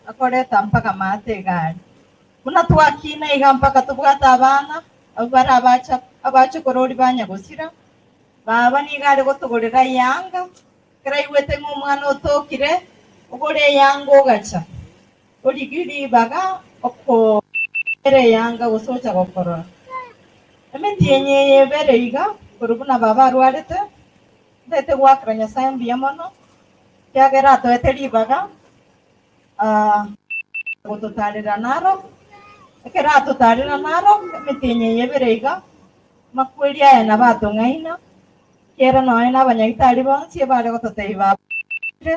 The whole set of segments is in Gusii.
Akoreta mpaka maate egari. Buna twakina iga mpaka tobwate abana, abwo bare abacha abachokorori ba nyagosira. Baba nigo are gotogorera eyanga, ekero aigwete ng'a omwana otokire, ogore eyanga ogacha. Origie ribaga okoera eyanga gose ocha gokorora. Emetienyi eye ebere iga, korwa buna baba arwarete, ntete goakera Nyasae mbuya mono, ekiagera atoete ribaga gototarera naro. Ekero atotarera naro, emetienyi eye ebere iga, amakweri aya nabo atong'aina, ekiagera nonya na abanyagitari bonsi ebare gototebia baba orwarire,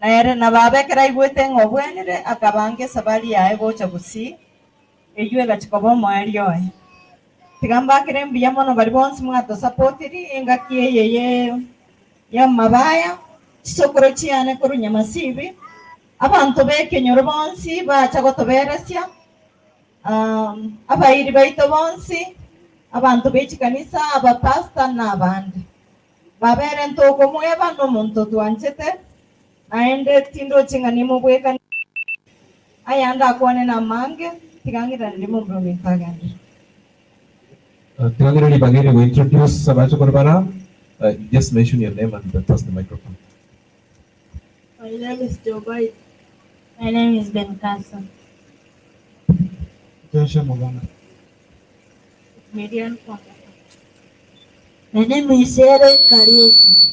Na ere na baba ekero aigwete ng'a obwenire, akabanga esabari yaye gocha Gusii, eyio egachia koba omoerio oye. Tiga mbakere mbuya mono baria bonsi mwatosapotiri engaki eye ye y'amabaya, chisokoro chiane korwa Nyamasibi, abanto b'ekenyoro bonsi bacha gotoberesia, abairi baito bonsi, abanto be chikanisa, abapastor na abande. Babere ntokomweba nomonto twanchete, naende tindochi ng'a nimobwekanie. Ayande akwane namange, tiga ng'iranerie momura ominto agenderere. Tiga ng'ire ribaga eri gointroduce abachokoro bara, just mention your name and pass the microphone. My name is Jobai. My name is Ben Carson. Joshua Muganga. Miriam Kwamboka. My name is Eric Kariuki.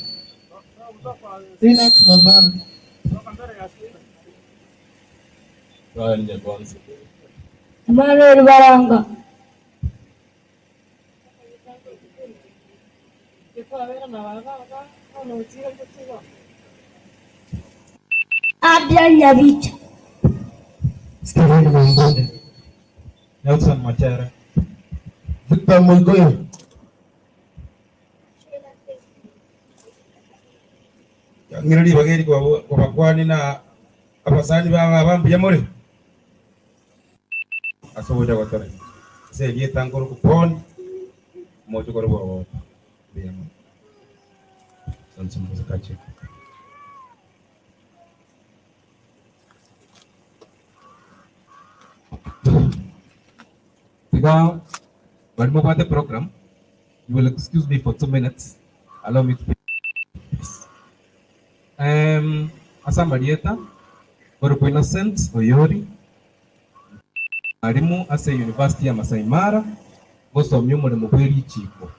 Linet Muthoni. Brian Nyagonzi. Emmanuel Baranga. Abia Nyabicha. Stephen Mwambunde. Nelson Machere. Victor Moikoyo. Ng'ire ribaga eri kobakwani na abasani ba baba mbuya more? Ase ogocha gotoremia ase erieta nkorokwa Paul, omochokoro bw'ogoto. Mbuya mono. Asante mosikache. Tiga baria mobwate program, you will excuse me for 2 minutes, allow me to please. Ase amarieta, nkorokwa Innocent Oyori, mwalimu ase University ya Masai Mara, ngosomia omoremo bwe richiko.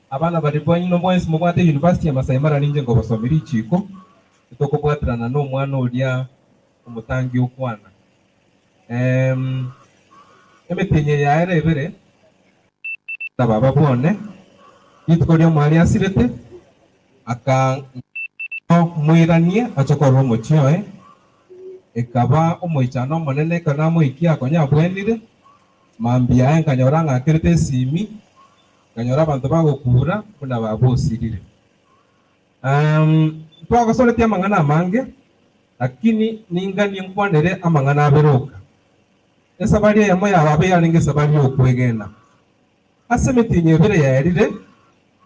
Abana baria baino mwensi mobwate University ya Masai Mara ninche nkobasomia richiko, titokobwaterana na omwana oria omotangi okwana. Emetienyi eye yaera ebere, na baba bwone, rituko ri'omoerio asirete, akamoirania ache korora omochie oye, ekaba omoichano omonene ekero namoikia konya abwenire, mambia aye nkanyora ng'akerete esimi, nkanyora abanto bagokura buna baba osirire. Ntwagosoretie amang'ana amange, lakini ninganie nkwanere amang'ana abere oka. Esabari eyemo ya baba yarenge esabari y'okwegena. Ase emetienyi ebere yaerire,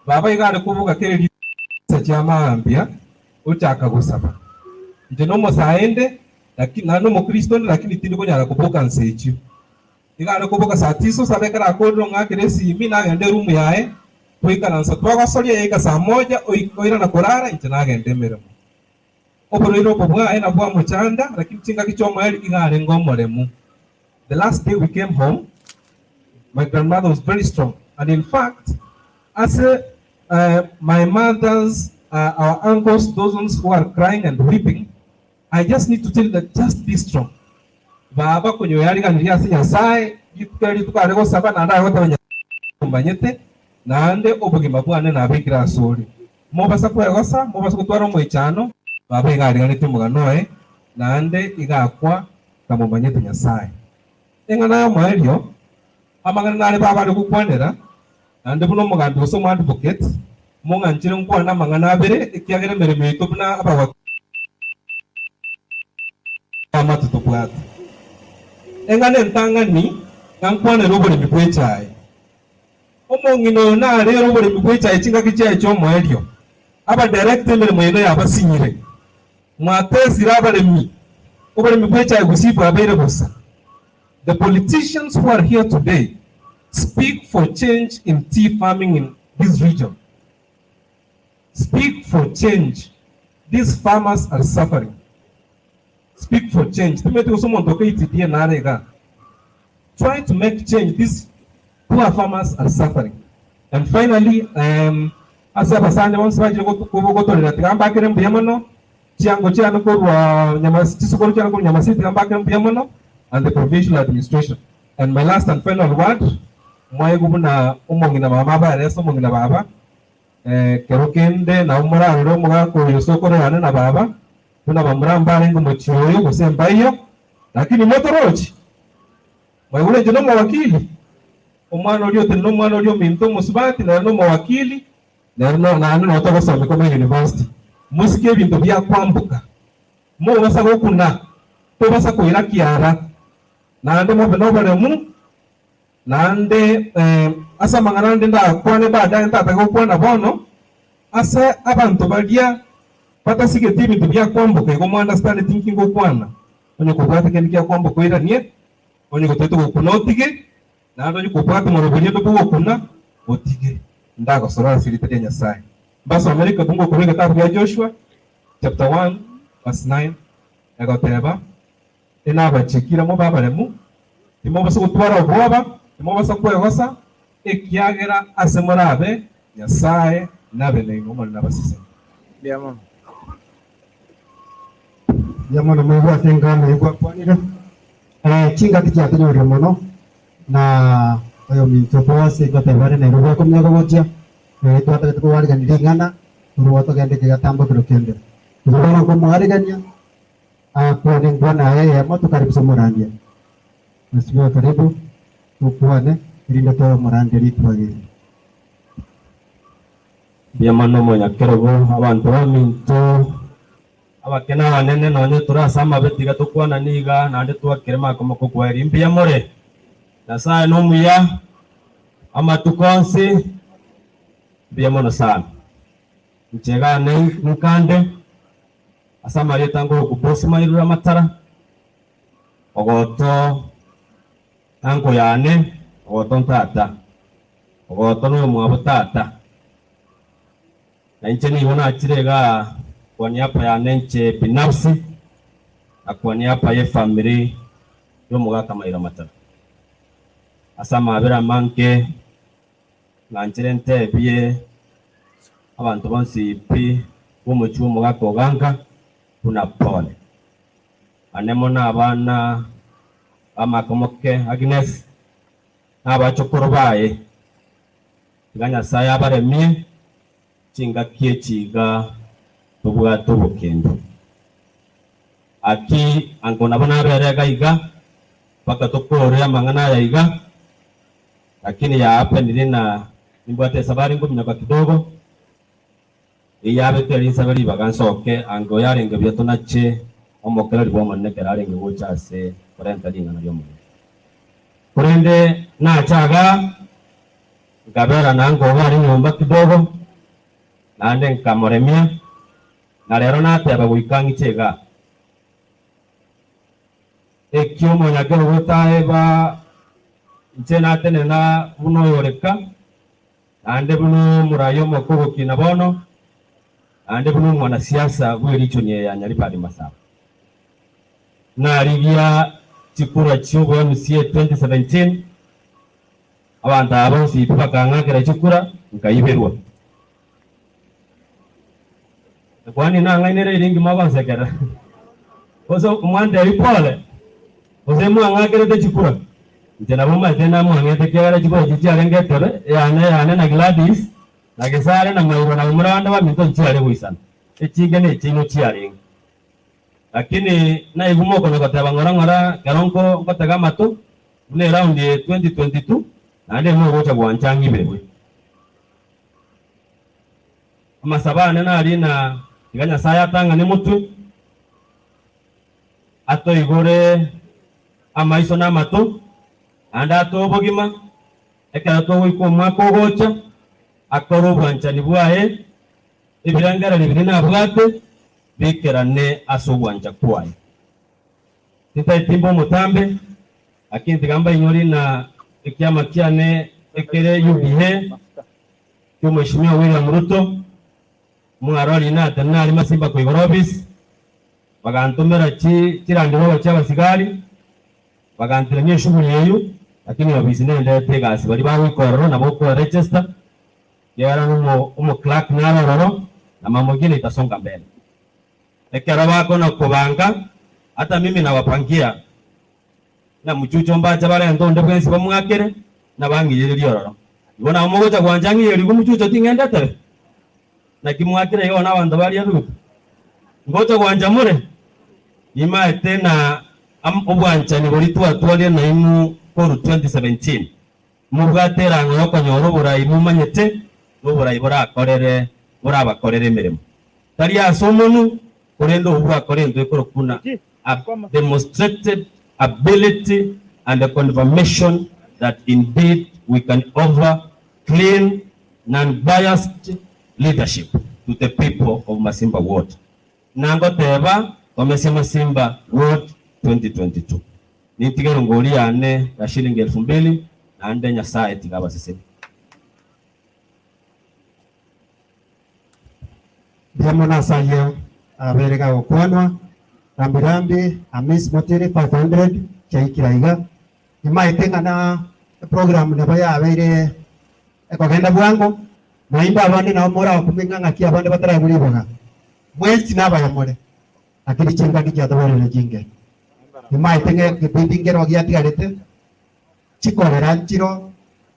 baba iga are koboka kera rituko chinsa chia mambia ochaka gosaba. Inche nomosae inde, lakini naende nomokristo inde lakini tindi konyara koboka nsa echio. Iga are koboka saa tisa osaba ekero akorire ong'akere esimi nagenda eroom yaye twaikaransa twagosoria yaika saa moja oirana korara inche nagenda emeremo. Oborwaire obo bwaye nabwamochanda lakini chingaki chi'omoerio iga arenge omoremu. The last day we came home my grandmother was very strong and in fact ase my mother's our uncles those ones who are crying and weeping I just need to tell you that just be strong. Baba konya oyariganirie ase Nyasae, rituko eri rituko are gosaba naende are goteba Nyasae omanyete, naende obogima bwane nabekire asore. Mobasa kwegosa, mobasa gotwara omoichano, baba iga ariganetie omogano oye, naende iga akwa tamomanyete Nyasae. Eng'ana y'omoerio, amang'ana nare baba are gokwanera, naende buna omogambi gose omoadvocate, mong'anchire nkwane amang'ana abere, ekiagera emeremo yaito buna abagotu amato tobwate. Eng'ana entang'ani, ng'a nkwanere oboremi bw'echae. Omong'ina oyo narere oboremi bw'echae chingaki chiaye chi'omoerio. Abadirector emeremo yaino yabasinyire. Mwatesire abaremi. Oboremi bw'echae gusii bwabeire bosa. The politicians who are here today speak for change in tea farming in this region. Speak for change. These farmers are suffering. Speak for change. Timanyeti gose omonto okeititie nare igaa. Try to make change. These poor farmers are suffering. And finally, um, ase abasani bonsi bachire gotorera tiga mbakere mbuya mono chiango chiane korwa nyama chisukuru chiane korwa Nyamasiti tiga mbakere mbuya mono and the provincial administration. And my last and final word, mwaigwa buna omong'ina mama abarese omong'ina baba Ekero kende nabo morarore omogaka oyo sokoro yane na baba, buna bamura mbarenge omochie oyo gose mbaiyo, lakini motorochi. Mwaigure inche nomowakili? Omwana oria otenene omwana oria ominto omosubati nere nomowakili, nere naende noo togosomia koma university. Mosike ebinto bia kwamboka. Mobasa gokuna, tobasa koira kiara, naende mobe noboremu. Naende ase amang'ana ande ndakwane baadaye ntatake gokwana bono, ase abanto baria batasigeti ebinto bia kwamboka igo mo-understand tinki ngokwana, onye kobwate kende kia kwamboka oiranie, onye gotagete gokuna otige, naende onye kobwate moroberio onde bw'ogokuna otige. Ndagosora ase erieta ria Nyasae. Mbasomere eketungo korwa egetabu gia Joshua chapter 1 verse 9 egoteba. Inabachikire mobe abaremu, timobasa gotwara obwoba, timobasa kwegosa, ekiagera ase morabe Nyasae nabe nainwe. Omonene abasesenie. Mbuya mono. Mbuya mono moigwate engano eyio gwakwanire. Eh, chingaki chiatonyorire mono na oyominto Boasi ngoteba are Nairobi akominyoka gochia, eh, twatagete kowarigania ring'ana korwa togende kegatambokero kende. Igo bono nkomoarigania Akwane enkwana yaye eyemo tokaribishe omorandia. Mheshimiwa karibu tokwane erinde toe omorandia rituko eri. Mbuya mono omonyakerogo, abanto baminto, abake na abanene, nonya tore ase amabe tiga tokwanane iga naende twakere makomoko kweri. Mbuya more? Nyasae nomuya amatuko onsi. Mbuya mono sana. Inche iga ninkande. Ase amarieta ngoroku Bosi Mairura Matara, ogoto anko yane, ogoto ntata, ogoto noyomwabo tata. Na inche nigo nachire igaa kwa niaba yane inche binafsi na kwa niaba y'efamiri y'omogaka Mairura Matara. Ase amabera amange Ng'anchire ntebie abanto bonsi pi b'omochie omogaka o Ganka buna pole. Ane mono abana ba Makamoke Agnes na abachokoro baye. Tiga Nyasae abaremie chingaki echi iga tobwate obokendu. Aki ango nabo nabere iga iga mpaka tokore amang'ana aya iga. Lakini yaapenire na nimbwate esabari nkominyoka kidogo, eyabete rinsabe ribaga nsoke ange oyarenge buya tonache omokereri bw'Omonene ekero arenge gocha ase korenta ring'ana ri'Omonene. Korende nacha igaa, nkabera na nkoba are nyomba kidogo, naende nkamoremia, na rero nateba goika ng'iche igaa. Eki omonyakerogo taeba inche natenena buna oyoreka, naende buna omorai omoke ogokina bono, naende buna omwanasiasa bw'erichoni eye ya Nyaribari Masaba. Narigia chikura chi'obo MCA 2017, abanto aba bonsi pi bakang'akera chikura, nkaiberwa. Kwani nang'ainire eri ngima ogonsekerera? Gose mwantebi pole? Gose mwang'akerete chikura? Inche nabo omanyete namwang'ete ekiagera chikura echi chiarenge etebe eyane eyane na Gladys na Gesare na Mairwa na bamura bande baminto nchiare goisana, echinge nechiaino chiarenge. Lakini naigwa mokona goteba ng'ora ng'ora ekero nko ngotega amato buna eround eye 2022 naende mogocha gwancha ng'iberwe. Amasabo ane naria ng'a tiga Nyasae atang'ane motwe, atoigore amaiso na amato, naende atoe obogima, ekero togoika omwaka ogocha, akore obwanchani bwaye, ebirengererio biria nabwate biikerane ase ogwancha kwaye. Tintageti mbe omotambe, lakini tiga mbainyori na ekiama kiane ekere UDA kia Omweshimiwa William Ruto, mwarorire natenena aria Masimba koigora office, bagantomera chi chiland rover chia abasigari, baganteremia eshughuli eywo, lakini ofisi nendete egasi baria bagoika ororo nabo okoregister, kiagera nomo omoclerk nare ororo, na mambo ingine itasonga mbele. Ekero bakona kobanga, hata mimi nabapangia, ng'a mochucho mbache barente onde bwensi bamwakere, na bang'iyererie ororo. Igo nabo mogocha gwancha ng'iyerie mochucho ting'endete? Naki mwakire igo nabanto baria Ruth? Ngocha gwancha more? Nimaete na obwanchani boria twatwarire nainwe korwa 2017, mobwate erang'o y'okonyora oborai momanyete, na oborai borakorere borabakorere emeremo. Tari ase omonwe, korende obwo bwakorentwe ekorokwa buna a demonstrated ability and a confirmation that indeed we can offer clean, non-biased leadership to the people of Masimba Ward. Na ngoteba tomesie Masimba Ward 2022. Nintige rongori yane ya shilingi elfu mbili naende Nyasaye tiga abasesenie. Mbuya mono ase ayio abeire gagokwanwa. Rambi rambi Hamis Motiri 500 chiaikire aiga. Nimaete ng'a na eprogram nabo yabeire ekogenda bwango, naende abande nabo morakumie ng'a ng'aki abande bataraigwa ribaga. Mwensi nabaya more, lakini chingaki chiatoberire chinge. Nimaete ng'a ekebindi nkero giatigarete, chikorera nchiro,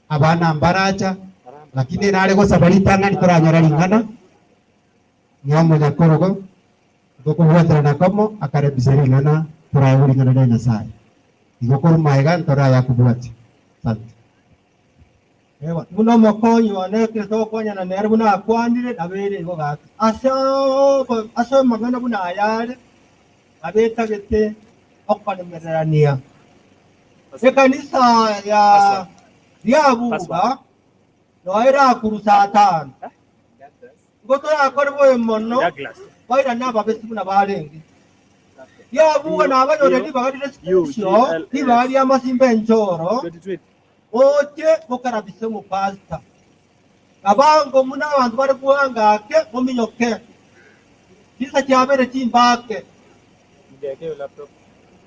abana mbaracha, lakini nare gosaba ritang'ani toranyora ring'ana, ng'a omonyakorogo tokobwaterana komo akarebisa ring'ana toraegwe ring'ana ria Nyasaye. Igo korwa magega ntore ayakobwatia. Asante. Ewa, buna omokonyi one ekero togokonyana nere buna akwanire, nabeire igo gaki. Ase ase amang'ana buna ayare, abetagete okoremererania. Ekanisa ya riabuga noe erakuru saa tano. Igo torakore bobe mono bairane ababesi buna barenge. Riabuga nabanyore ribaga rire special, ribaga ri'amasimba enchoro, Oche mokarabise omopasta. Abango buna abanto bare bwango ake mominyoke. Chinsa chiabeire chimbake.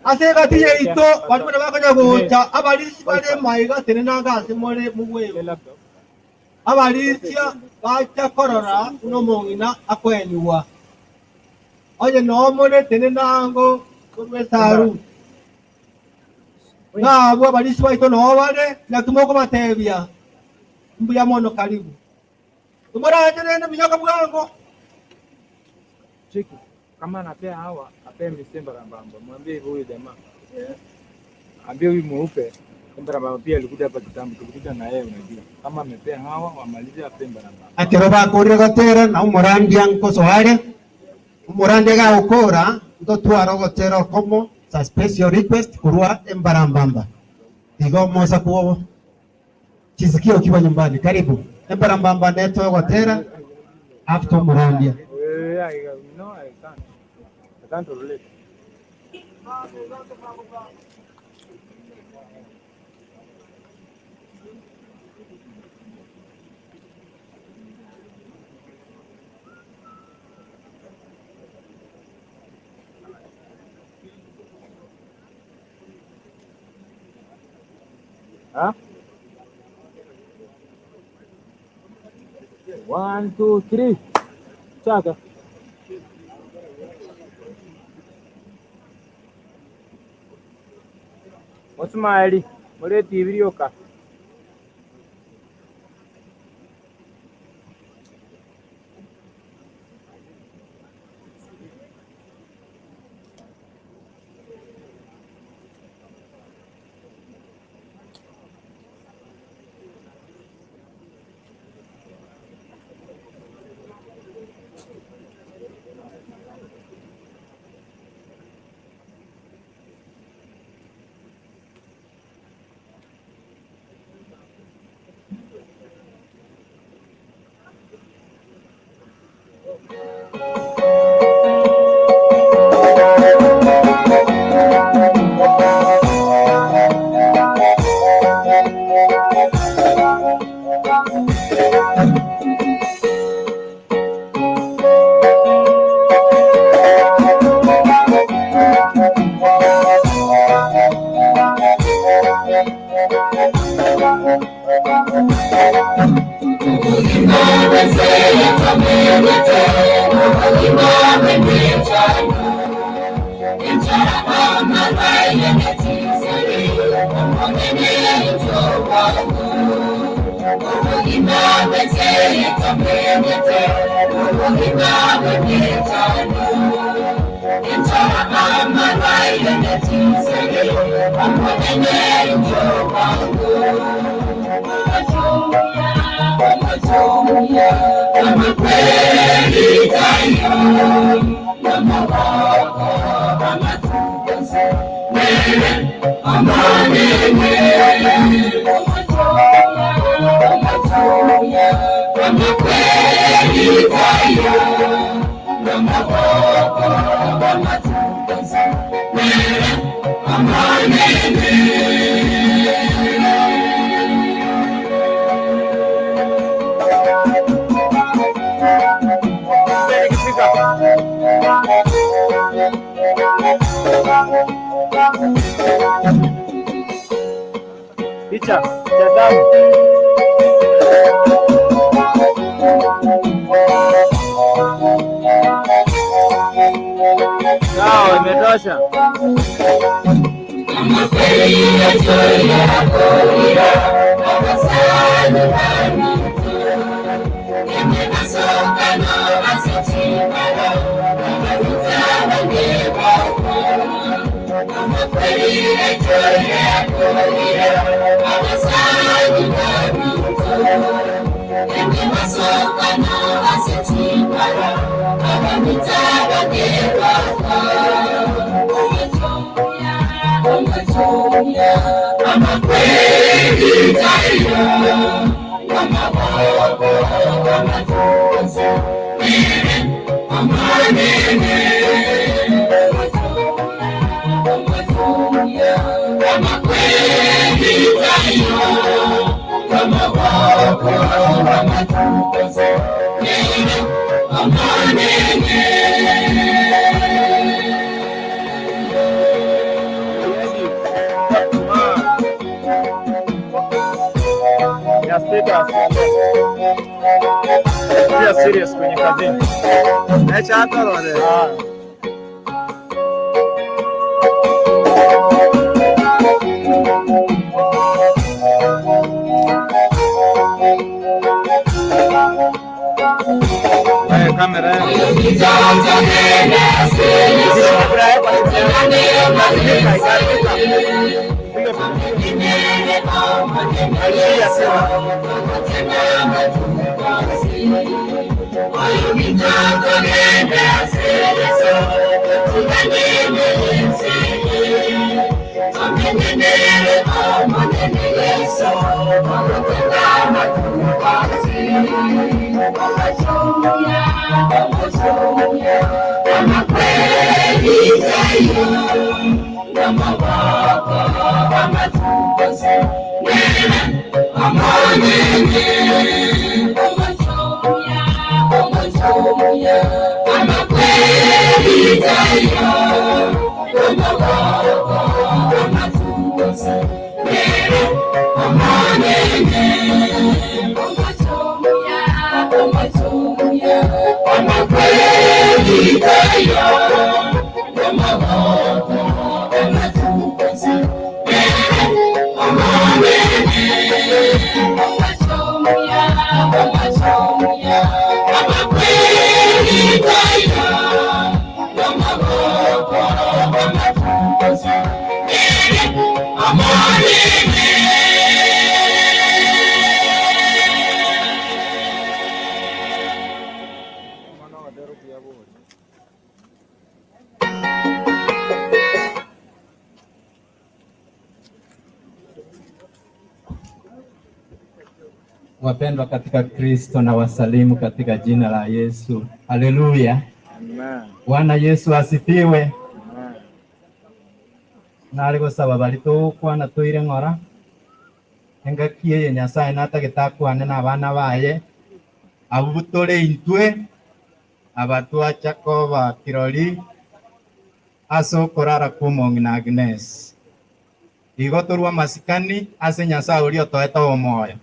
Ase egati yaito baria buna bakonya gocha abarisia bare maiga tenenanga ase more mogwegwe. Abarisia bacha korora buna omong'ina akoenigwa. Onye nomore tenenango korwa esaruti. Ng'a abwo abarisia baito noo bare, naki mokobatebia, Mbuya mono, karibu. Timoranche rende minyoka bwango. Cheki, kama anapea hawa apee Mr. Mbarambamba, mwambie hivyo huyu jamaa. Ambie huyu mweupe Mbarambamba pia alikuja hapa kitambo, tulikuja na yeye unajua. Kama amepea hawa wamalize apee Mbarambamba. Ekero bakoorire gotera na omorandia nkosoa are, Omorande gagokora, ntotware ogotera okomo sa special request korwa Embarambamba. Igo omosaku obo jisikie ukiwa nyumbani. Karibu. Embarambamba netoe ogotera after omorandia. Wewe, I, no, I can't. I can't relate. Huh? One, two, three. Chaka. Osmaeli, moreti ibirioka. Picha cha damu. Sawa, imetosha. Ya status. Pia serious kwenye kazini. Ah. Eh, kamera. Wapendwa katika Kristo na wasalimu katika jina la Yesu. Haleluya. Amen. Bwana Yesu asifiwe. Amen. Nari gosaba bari togokwana toire ng'ora engaki eye Nyasaye natagete akwane na abana baye abwo tore intwe abatwacha koba kirori ase okorara kwa omong'ina Agnes. Igo torwa amasikani ase Nyasaye oria otoete omoyo.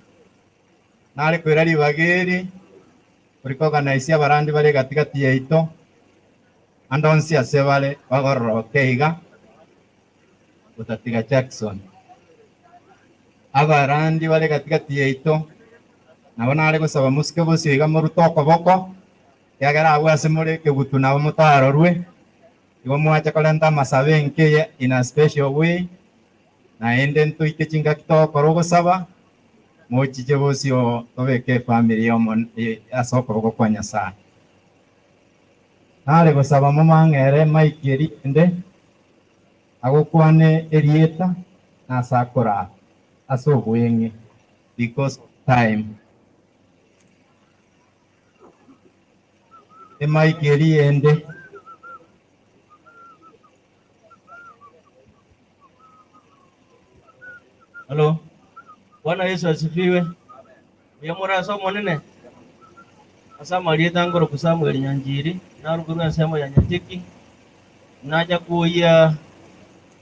Nare koira ribaga eri korikoganisia abarandi bare egati-gati yaito, ande onsi ase bare bagororoke iga, gotatiga Jackson. Abarandi bare egati-gati yaito, nabo nare gosaba mosike bosio iga morute okoboko, ekiagera abwo ase more ekegutu nabo motarorwe, igo mwache korenta amasabo enka eye in a special way, naende ntoike chingaki togokora ogosaba, mochiche bosio tobeke efamiri y'Omonene ase okoboko kwa Nyasae. Nare gosaba momang'ere emaiki eria ende, agokwane erieta na ase akoraa ase obweng'e because of time. Emaiki eria ende. Halo. Bwana Yesu asifiwe. Mbuya more ase Omonene? Ase amarieta ngoroku Samuel Nyanchiri, narugerwe ensemo ya Nyacheki, nacha koyia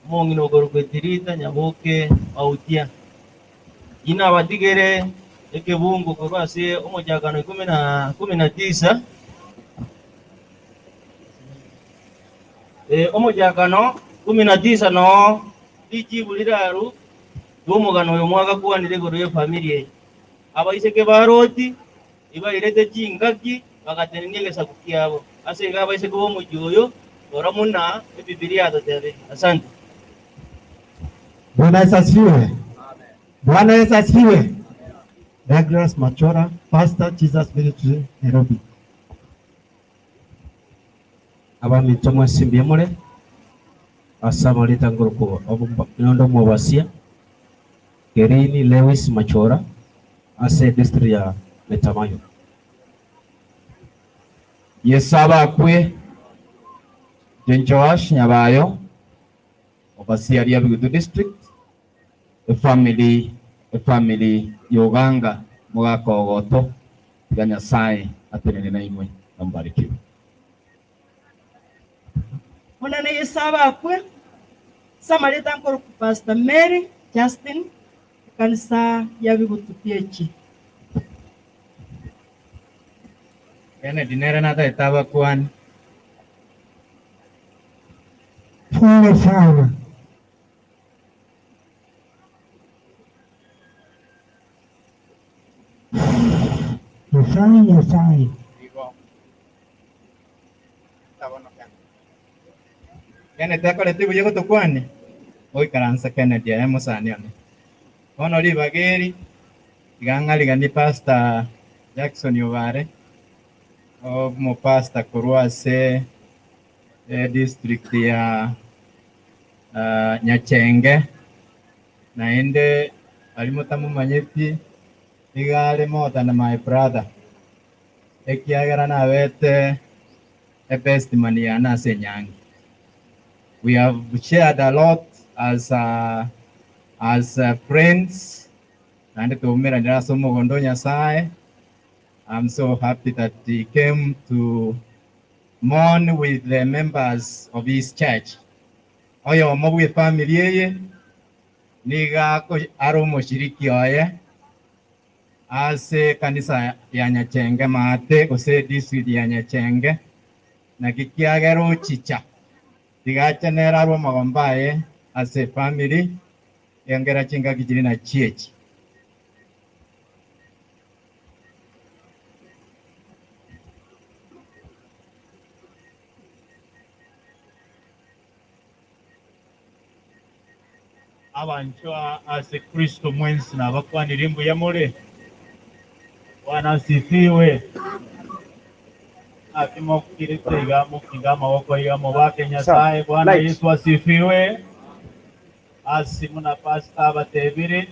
omong'ina okorokwa Etirita Nyaboke Mautia. Inabatigere ekebungo korwa ase omochakano ikomi na ikomi na tisa, Eh, omochakano ikomi na tisa noo richibu riraru ri'omogano oyo mwagakwanire igoro y'efamiri eye. Abaiseke ba Loti ibairete chingaki bagatenenia egesaku kiabo. Ase igo abaiseke b'omochie oyo, rora buna Ebibilia yatotebetie. Asante. Bwana Yesu asifiwe. Bwana Yesu asifiwe. Douglas Machora, Pastor, Jesus Ministry, Nairobi. Abaminto mwensi mbuya more ase amarieta ngorokwa Nyondo Omobasia, Kerini Lewis Machora ase edistrict ya Metamaywa. Yeso abakwe, Inche Joash Nyabayo, Overseer ria Bigutu District, efamily efamily ya Oganga mogaka ogoto, tiga Nyasae atenene nainwe na mobarikiwe. Monene Yeso abakwe, ase amarieta nkorokwa Pastor Mary Justin, ekanisa ya Bigutu PAG. Kennedy nere natagete abakwane. Pole sana. Nyasaye Nyasaye. Igo Kennedy akorete buya gotokwania, oikaranse Kennedy aye mosani one. Bono ribaga eri, iga ng'ariganie Pastor Jackson Obare, omopastor korwa ase edistrict ya Nyachenge, naende aria motamomanyeti iga are more than my brother, ekiagera nabete ebest man yane ase enyangi. We have shared a lot as as friends, naende twaumeranire ase omogondo o Nyasaye. I'm so happy that he came to mourn with the members of his church. Oyomo bw'efamiri eye nigo are omoshiriki oye ase ekanisa ya Nyachenge maate gose edistrict ya Nyachenge, naki kiagera ochicha tiga ache nere arwe amagombo aye ase efamiri engera chingaki chiria nachiechi. Abanchwa ase Kristo mwensi nabakwanirie mbuya more? Bwana asifiwe. Naki mokirete iga mokinga amaboko iga mobake Nyasaye. Bwana Yesu asifiwe. Ase buna pastor abatebire,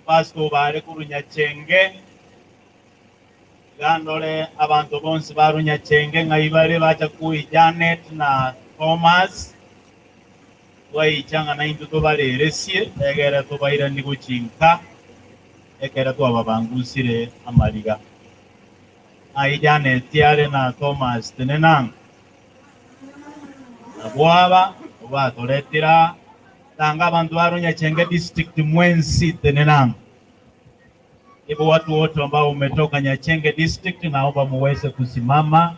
pastor obare korwa Nyachenge, iga ndore abanto bonsi barwa Nyachenge ng'ai bare bacha koi Janet na Thomas, twaicha ng'a naintwe tobareresie egere tobairanie gochia inka ekere twababangusire amariga. Ng'ai Janet are na Thomas tenena ng'a Nabwo aba obatoretire aa, tanga abanto ba Runyachenge District mwensi tenena. Hivyo watu wote ambao umetoka Nyachenge district, naomba muweze kusimama.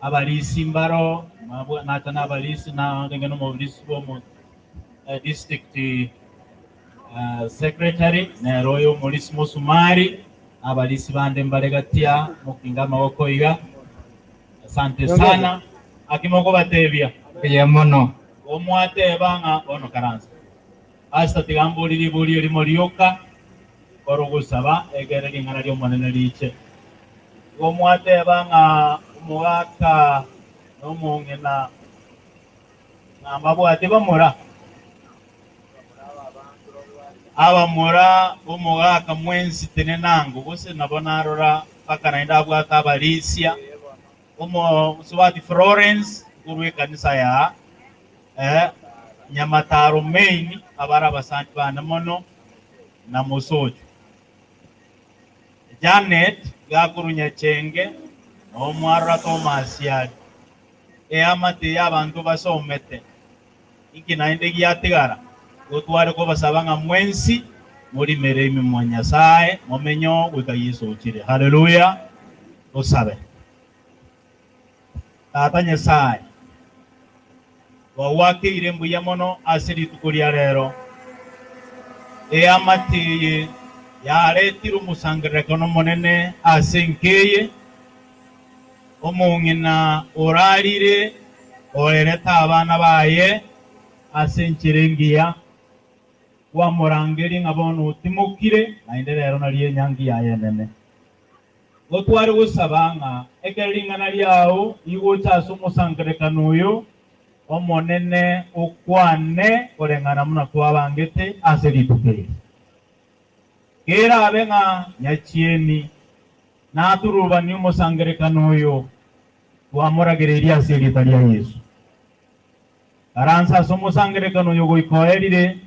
Abalisi mbaro mabwa- nata n'abalisi narenge n'omobulisi bw'omu eh, district eh, secretary nero oyo omulisi musumari abalisi bande mbare gatia mokinga amagoko iga asante sana akimokobatebia Mbuya mono. Omwateba ng'a bono karansa. Pastor tiga mbori ribori erimo rioka korogosaba egere ring'ana ri'Omonene riche. Igo mwateba ng'a omogaka na omong'ina ng'a mbabwate bamura. Abamura b'omogaka mwensi tenenango, gose nabo narora mpaka naende abwate abarisia. Omosubati Florence korwa ekanisa ya eh, Nyamataro Main, abare abasani bane mono, na Mosocho. Janet gakorwa Nyachenge, na omwarora Thomas are. Eamate y'abanto basomete. Inki naende giatigara? Igo tware kobasaba ng'a mwensi morimere ime mwa Nyasae, momenye oo goika Yeso ochire. Haleluya! Tosabe. Tata Nyasae, twagwakeire mbuya mono ase rituko ria rero. Eamate eye yaretire omosangererekano omonene ase enka eye, Omong'ina orarire orerete abana baye ase enchera engiya, kwamorangeria ng'a bono otimokire, naende rero nario enyangi yaye enene. Igo tware gosaba ng'a ekero ring'ana riao rigocha ase omosangererekano oyo, Omonene okwane koreng'ana buna kwabangete ase rituko eri. Kerabe ng'a nyachieni Naturubanie omosangererekano oyo twamoragereirie ase erieta ria Yeso. Karansa ase omosangererekano oyo goika oerire,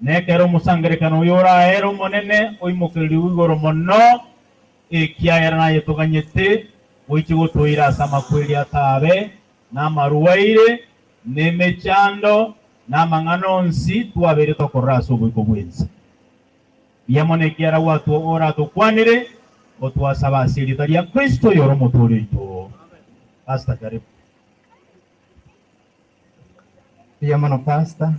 na ekero omosangererekano oyo oraere Omonene oimokererigwe igoro mono, ekiagera naye toganyete goichia gotoira ase amakweri atabe, na amarwaire, na emechando, na amang'ana onsi twabeire tokorora ase oboiko bw'ense. Mbuya mono ekiagera oratokwanere, otwasaba ase erieta ria Kristo oyore Omotooria oito. Pastor karibu. Mbuya mono Pastor,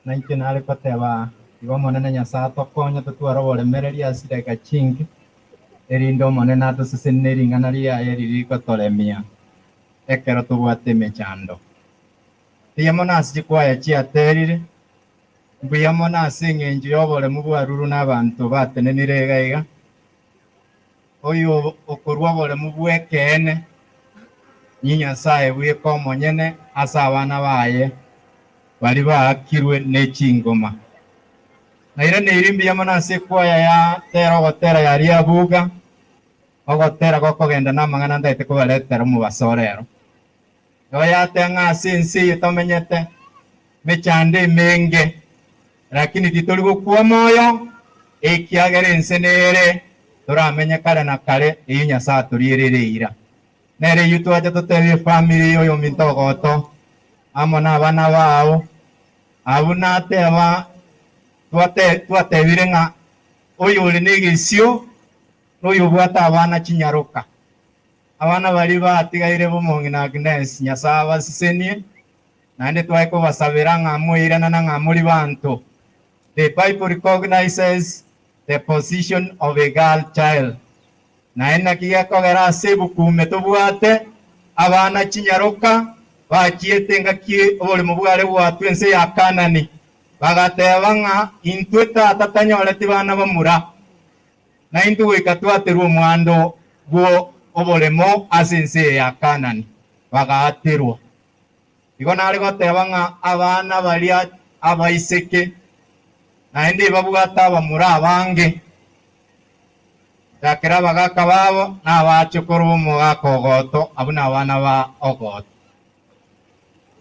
na inche nare goteba igo Omonene Nyasae atokonye totware oboremereria ase chidakika chinke, erinde Omonene atosesenie ne ring'ana riaye riria rigotoremia ekero tobwate emechando. Mbuya mono ase chikwaya chiaterire, Mbuya mono ase engencho y'oboremu bwa Ruru na abanto batenenire iga iga, oyo okorua oboremu bw'ekeene, ni Nyasae bweka omonyene ase abana baye baria baakirwe ne chingoma. Nairaneirie mbuya mono ase ekwaya ya tera ogotera ya Riabuga, ogotera gokogenda namang'ana ntagete kobaretera omobaso o rero. Igo yateba ng'a ase ense eye tomenyete, mechando emenge, lakini titori gokwa omoyo, ekiagera ense nere toramenye kare na kare, eyio Nyasae atorierere eira. Nere eyio twacha totebie efamiri y'oyominto ogoto, amo nabana bao, abwo nateba twate twatebire ng'a oyore negesio, noyobwate abana chinyaroka. Abana baria batigaire b'omong'ina Agnes, Nyasae abasesenie, naende twae kobasabera ng'a moirana na ng'a muri banto. The Bible recognizes the position of a girl child. Naende naki gekogera ase ebuku ime tobwate abana chinyaroka bachiete engaki oboremo bware goatwa ense ya Kanani, bagateba ng'a intwe tata tanyoreti bana bamura. Na intwe goika twaterwe omwando bw'oboremo ase ense eye ya Kaanani. Bagaaterwa. Igo nare goteba ng'a abana baria abaiseke naende ebabwate abamura abange, chakera abagaaka babo na abachokoro b'omogaka ogoto, abwo nabana ba ogoto.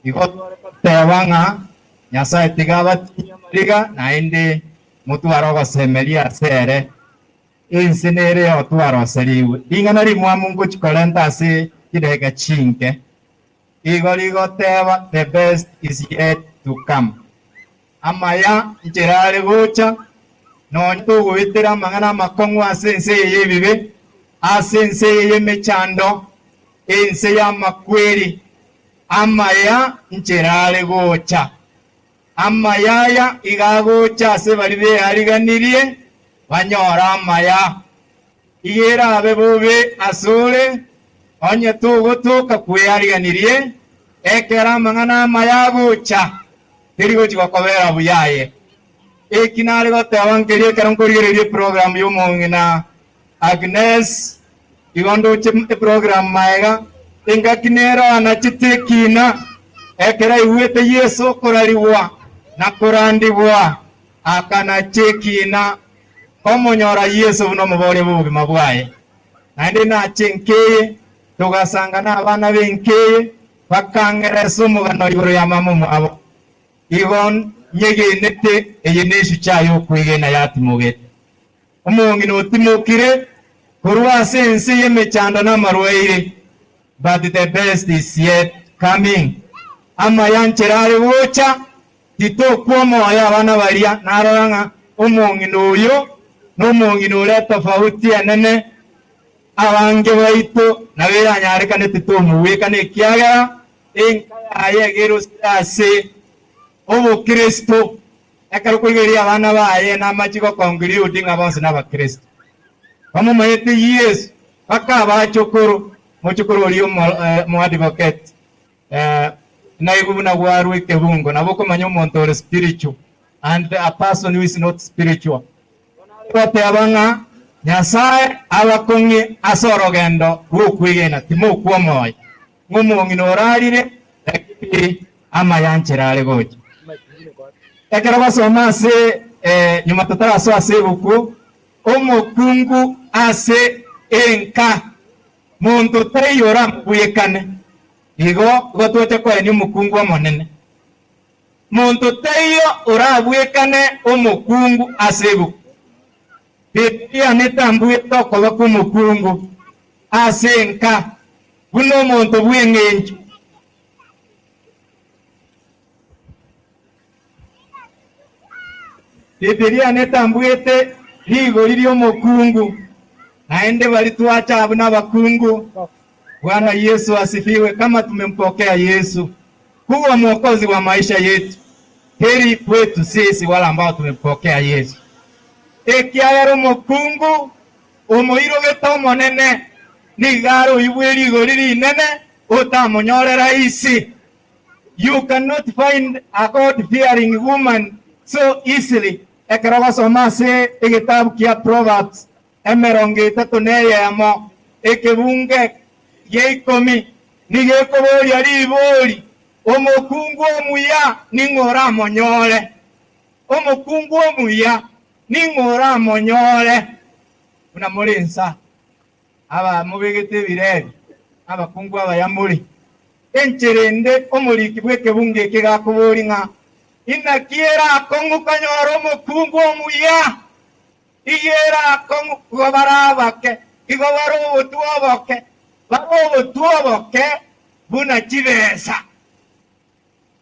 Igo tware goteba ng'a Nyasae tiga abatinyie amariga, naende motware ogosemeria ase ere. Ense nere yotwaroserigwe. Ring'ana rimwamu ngochia korenta ase chidakika chinke. Igo rigoteba the best is yet to come. Amaya nchera are gocha, nonya togoetera amang'ana amakong'u ase ense eye y'ebibe, ase ense eye y'emechando, ense y'amakweri, amaya nchera are gocha. Amaya aya iga agocha ase baria beariganirie, banyore amaya. Iga erabe bobe asore, onye togotoka kweariganirie, ekero amang'ana amaya agocha, teri gochi gokobera buya aye. Eki nare goteba nkeria ekero nkorigereria eprogramu y'omong'ina Agnes, igo ndoche eprogramu maega, engaki nero anachete ekina, ekero aigwete Yeso okorarigwa na korandigwa, akanacha ekina komonyora Yeso buna omoboria bw'obogima bwaye. Naende nache nkeye, togasanga nabana b'enkeye, bakang'eresa omogano igoro ya mama omwabo. Igo nyegenete eye nesucha y'okwegena yatimogete. Omong'ina otimokire korwa ase ense y'emechando na amarwaire, but the best is yet coming. Amaya nchera are gocha, titokwa omoyo abana baria, narora ng'a omong'ina oyo nomong'ina ore etofauti enene, abange baito nabo eranyarekane titomogwekana ekiagera enka yaye egerosire ase obokristo. Ekero koigereria abana baye namache goconclude ng'a bonsi nabakristo. Bamomaete Yesu mpaka abachokoro, mochokoro oria omo omoadvocate naigwe buna gwarwa ekebungo nabo okomanya omonto ore spiritual and a person who is not spiritual. Bono are goteba ng'a Nyasae abakong'ie ase orogendo rw'okwegena timokwa omoyo ng'a omong'ina orarire lakini amaya nchera are gocha. Ekero basoma ase nyuma totarasoa ase ebuku, omokungu ase enka, monto taiyo oramobwekane. Igo igo twacha koenia omokungu omonene. Monto taiyo orabwekane omokungu ase ebuku. Bibilia netambuete okoba kw'omokungu ase enka buna omonto bw'eng'encho. Bibilia netambuete rigori ri'omokungu, naende baria twacha abwo nabakungu. Bwana Yesu asifiwe kama tumempokea Yesu kuwa mwokozi wa maisha yetu, heri kwetu sisi wale ambao tumempokea Yesu. Ekiagera omokungu omoirogete Omonene nigo are oyio rigori rinene otamonyore rahisi. You cannot find a God fearing woman so easily. Ekero ogosoma ase egetabu kia Proverbs 31, ekebunge gia ikomi, nigo ekoboria ribori, Omokungu omuya ning'o oramonyore? Omokungu omuya ning'o oramonyore? Buna more insa, aba mobegete ebirebi, abakungu abaya more. Enchera ende omoriki bw'ekebungo eke gakoboria ng'a, Inaki erakong'u konyora omokungu omuya? Igo erakong'u, igo bare abake, igo bare obotwe oboke, bare obotwe oboke buna chibesa.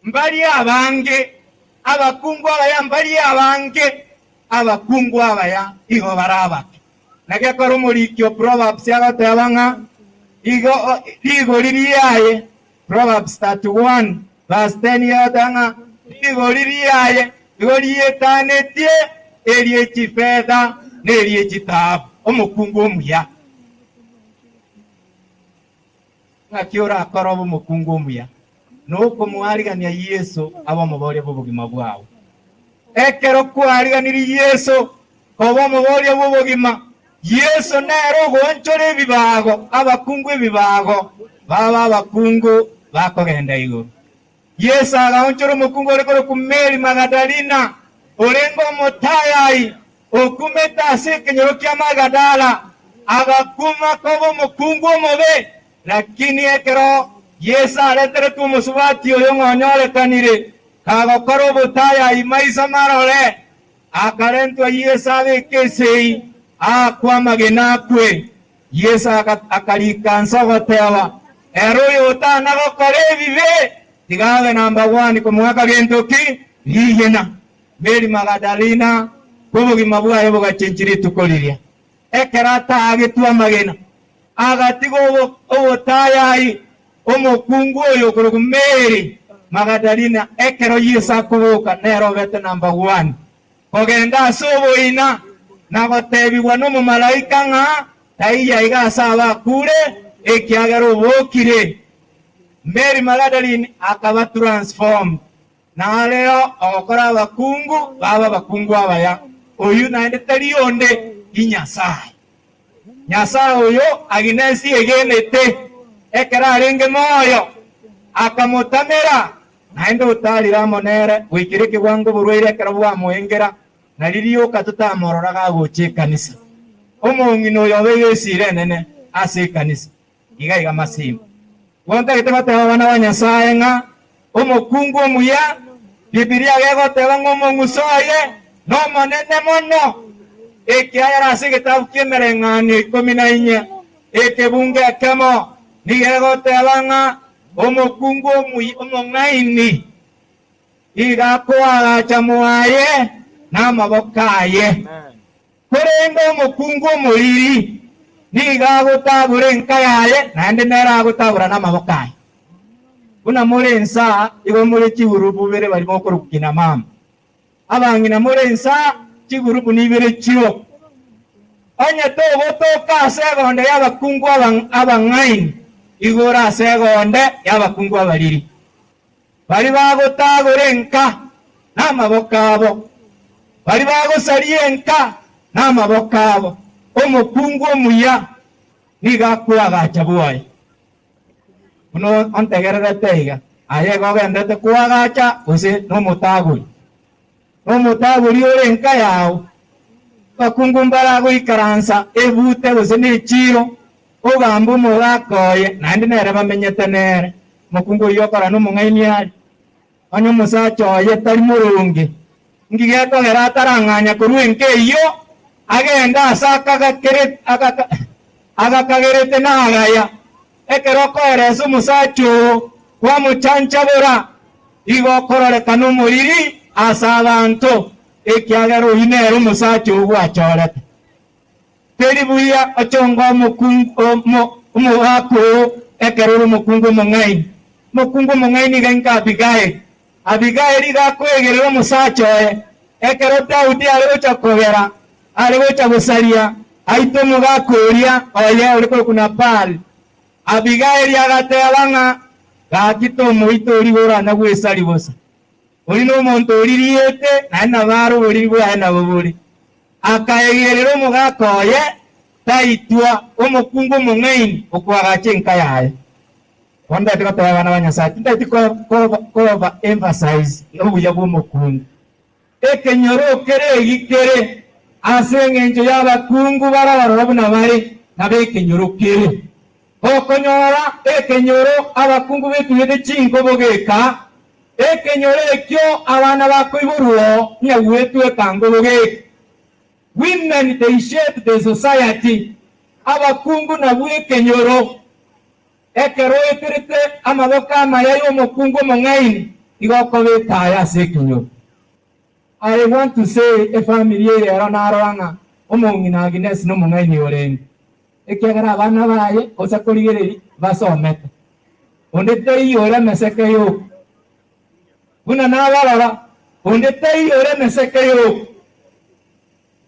Mbaria abange, abakungu abaya mbaria abange, abakungu abaya igo bare abake. Naki ekero omoriki o Proverbs agoteba ng'a igo rigori riaye, Proverbs 31 verse 10 igo agoteba ng'a rigori riaye igo rietanetie erie chifetha na erie chitaabu, omokungu omuya. Ng'aki orakore obe omokungu omuya? Nokomoarigania Yeso abe omoboria bw'obogima bwao. Ekero kwariganirie Yeso koba omoboria bw'obogima, Yeso nere ogoonchora ebibago, abakungu ebibago, babe abakungu bakogenda igoro. Yeso agaonchora omokungu ore korokwa Meri Magadalina, orenge omotayai, okumete ase ekenyoro kia Magadala, agakuma koba omokungu omobe. Lakini ekero Yeso areteretwe omosubati oyo ng'onyorekanire kagokora obotayai maiso marore, akarentwa Yeso abeke esegi, aakwe amagena akwe. Yeso akarika inse ogoteba, Ere oyotana gokora ebibe, tiga abe namba one komoaka gento ki? Rigena. Mary Magadalina, bw'obogima bwaye bogachenchia rituko riria. Ekero ataagetwe amagena, agatiga obotayayi omokungu oyo okorokwa Mary Magadalina ekero Yeso akoboka nere obete number one kogenda ase oboina na gotebigwa nomomalaika ng'a taiyo aiga ase abakure ekiagera obokire. Mary Magdalene akaba transformed. Nareo ogokora abakungu babe abakungu abaya, oyio naende tari onde i Nyasae. Nyasae oyo Aginesi egenete ekero arenge moyo, akamotamera, naende otarire amo nere goikera ekegwango oborwaire ekero bwamoengera, na ririoka totamorora gagocha ekanisa. Omong'ina oyo obeire esira enene ase ekanisa. Iga iga masimba. Igo ntagete goteba abana ba Nyasae ng'a omokungu omuya, Bibilia gegoteba ng'a omong'uso oye nomonene mono, ekiagera ase egetabu ki'emereng'anio ikomi na inye, ekebungo ekemo, nigo egoteba ng'a omokungu omong'aini iga akoagacha mwaye namaboko aye. Korende omokungu omoriri nigo agotagora enka yaye, naende nere agotagora namaboko aye. Buna more insaa, igo more chigurupu bibere baria mokorokwa kina mama. Abang'ina more insaa, chigurupu nibere chio. Onye togotoka ase egonde y'abakungu abang'aini, igo ore ase egonde y'abakungu abariri. Baria bagotagora enka namaboko abo, baria bagosaria enka namaboko abo, omokungu omuya nigo akoagacha bwoye. Buna ontegererete iga, aye iga ogendererete koagacha gose nomotagori? Nomotagori ore enka yao. Abakungu mbaragoikaransa ebute gose nechiiro, ogambe omogaka oye, naende nere bamenyete nere. Omokungu oyio okora nomong'aini aria, onye omosacha oye tari moronge, inki gekogera atarang'anya korwa enka eyio, agende ase agakagerete nagaya? Ekero okoeresa omosacha oo kwamochanchabora, igo okororekana omoriri ase abanto, ekiagera oyio nere omosacha oo gwachorete. Teri buya ochonge omogaka oo ekero ore omokungu omong'aini. Omokungu omong'aini iga inka Abigaili. Abigaili iga akoegerera omosacha oye. Ekero Daudi are gocha kogera, are gocha gosaria, aite omogaka oria oye ore korokwa Nabali. Abigaili agateba ng'a, Gaki tomoita oria oranya gwesaria bosa. Oria nomonto oririete, naende nabo are oboriri bwaye nabo bore. Akaegerera omogaka oye, taitwa, omokungu omong'aini okoagacha enka yaye. Bono ntagete goteba abana ba Nyasae, tintageti koba emphasize obuya bw'omokungu. Ekenyoro kere egi kere ase engencho y'abakungu barabarora buna bare, nabo ekenyoro kere. Gokonyora ekenyoro abakungu betugete chinkobo geka, ekenyoro ekio abana bakoiborwa oo nyagwetweka nkobo geka. Women they shape the society, abakungu nabwo ekenyoro. Ekero oeterete amaboko amaya y'omokungu omong'aini, igo okoba etaya ase ekenyoro. I want to say efamiri eye ero narora ng'a omong'ina Agnes nomong'aini orenge, ekiagera abana baye gose korigereria basomete. Onde taiyo ore emeseke yoka. Buna nabarora, onde taiyo ore emeseke yoka.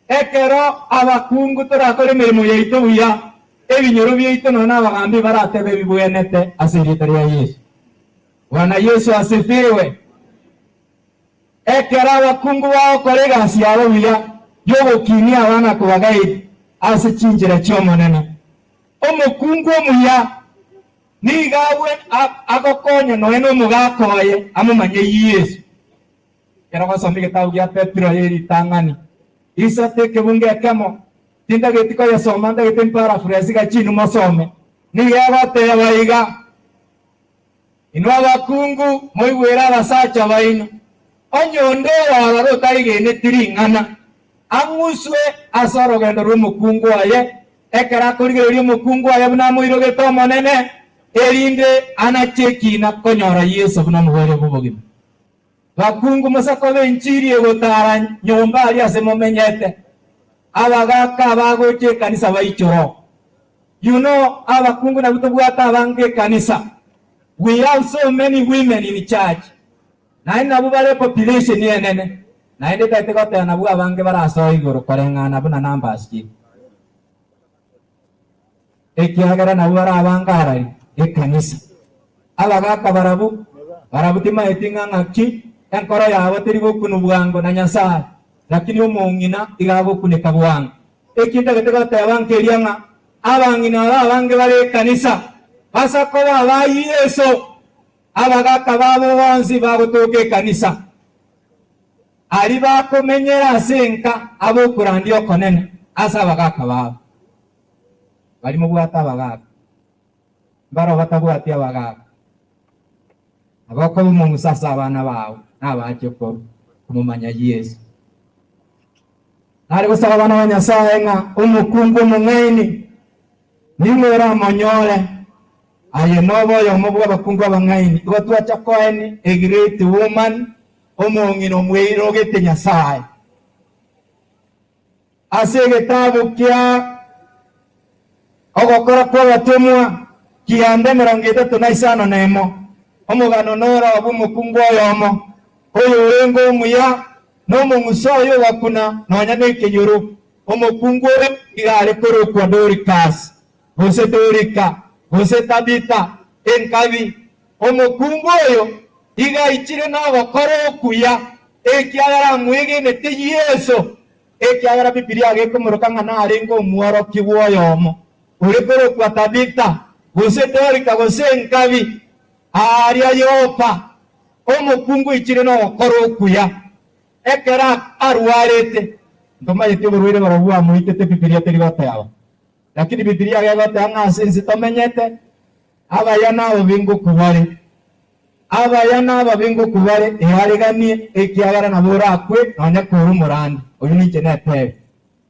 Ekero abakungu torakore emeremo yaito buya, ebinyoro biaito nonya nabagambi baratebe ebibwenerete ase erieta ria Yeso. Bwana Yeso asifiwe! Ekero abakungu bagokora egasi yabo buya y'ogokinia abana kobagaidi ase chinchera chi'Omonene, omokungu omuya nigo agokonya nonya nomogaka oye amomanye Yeso. Ekero ogosoma egetabu gia Petero ye ritang'ani isato ekebungo ekemo, tintageti koyesoma, ntagete mparaphrase iga chinwe mosome, nigo egoteba iga, Inwe abakungu, moigwere abasacha baino, onye onde ororo otaregeneti ring'ana, ang'uswe ase orogendo rw'omokungu oye, ekero akorigereria omokungu oye buna amoirogete Omonene, erinde anache ekina konyora Yeso buna omogweria bw'obogima. Bakungu mosakobe enchiri egotara nyomba aria ase momenyete. Abagaka abagocha ekanisa baichore oo. You know abakungu nabwo tobwate abange ekanisa. We have so many women in church. Naende nabwo bare epopulation enene. Naende tari tigoteba nabwo abange barasoe igoro koreng'ana buna numbers chire. Ekiagera nabwo bare abange arari ekanisa. Abagaka barabwo, barabwo timaeti ng'a ng'aki enkoro yabo teri gokunwa bwango na Nyasae, lakini omong'ina iga agokuneka bwango. Eki ntagete goteba nkeria ng'a abang'ina aba abange bare ekanisa basa koba aba Yeso, abagaka babo bonsi bagotoka ekanisa. Aria bakomenyera ase enka ab'okorandia okonene ase abagaaka babo. Baria mobwate abagaaka, mbaro batabwati abagaaka. Nabo okoba omong'uso ase abana bao na abache korwa komomanya Yeso. Nare gosaba abana ba Nyasae ng'a omokungu omong'aini ning'o oramonyore? Aye nobe oyomo bw'abakungu abang'aini. Igo twacha koeni a great woman, omong'ina omweirogete Nyasae. Ase egetabu kia Ogokora kw'Abatomwa, kianda 31, omogano noro bw'omokungu oyomo, oyorenge omuya, na omong'uso oye ogakuna nonya nekenyoro. Omokungu oyo nigo are korokwa Dorikasi, gose Dorika, gose Tabitha, enkabi. Omokungu oyo igo aichire nogokora okuya, ekiagera amwegenete Yeso, ekiagera Bibilia gekomoroka ng'a narenge omworokigwa oyomo ore korokwa Tabitha, gose Dorika, gose enkabi, aaria Yopa. Omokungu oichire nogokora okuya. Ekero arwarete, ntomanyeti oborwaire barobwo bwamoitete, Bibilia teri goteba. Lakini Bibilia gegoteba ng'a ase ense tomenyete, abaya na ababe ngokwa bare. Abaya na ababe ngokwa bare, eareganie, ekiagera nabo orakwe nonya kore omorandia. Oyio ninche netebe.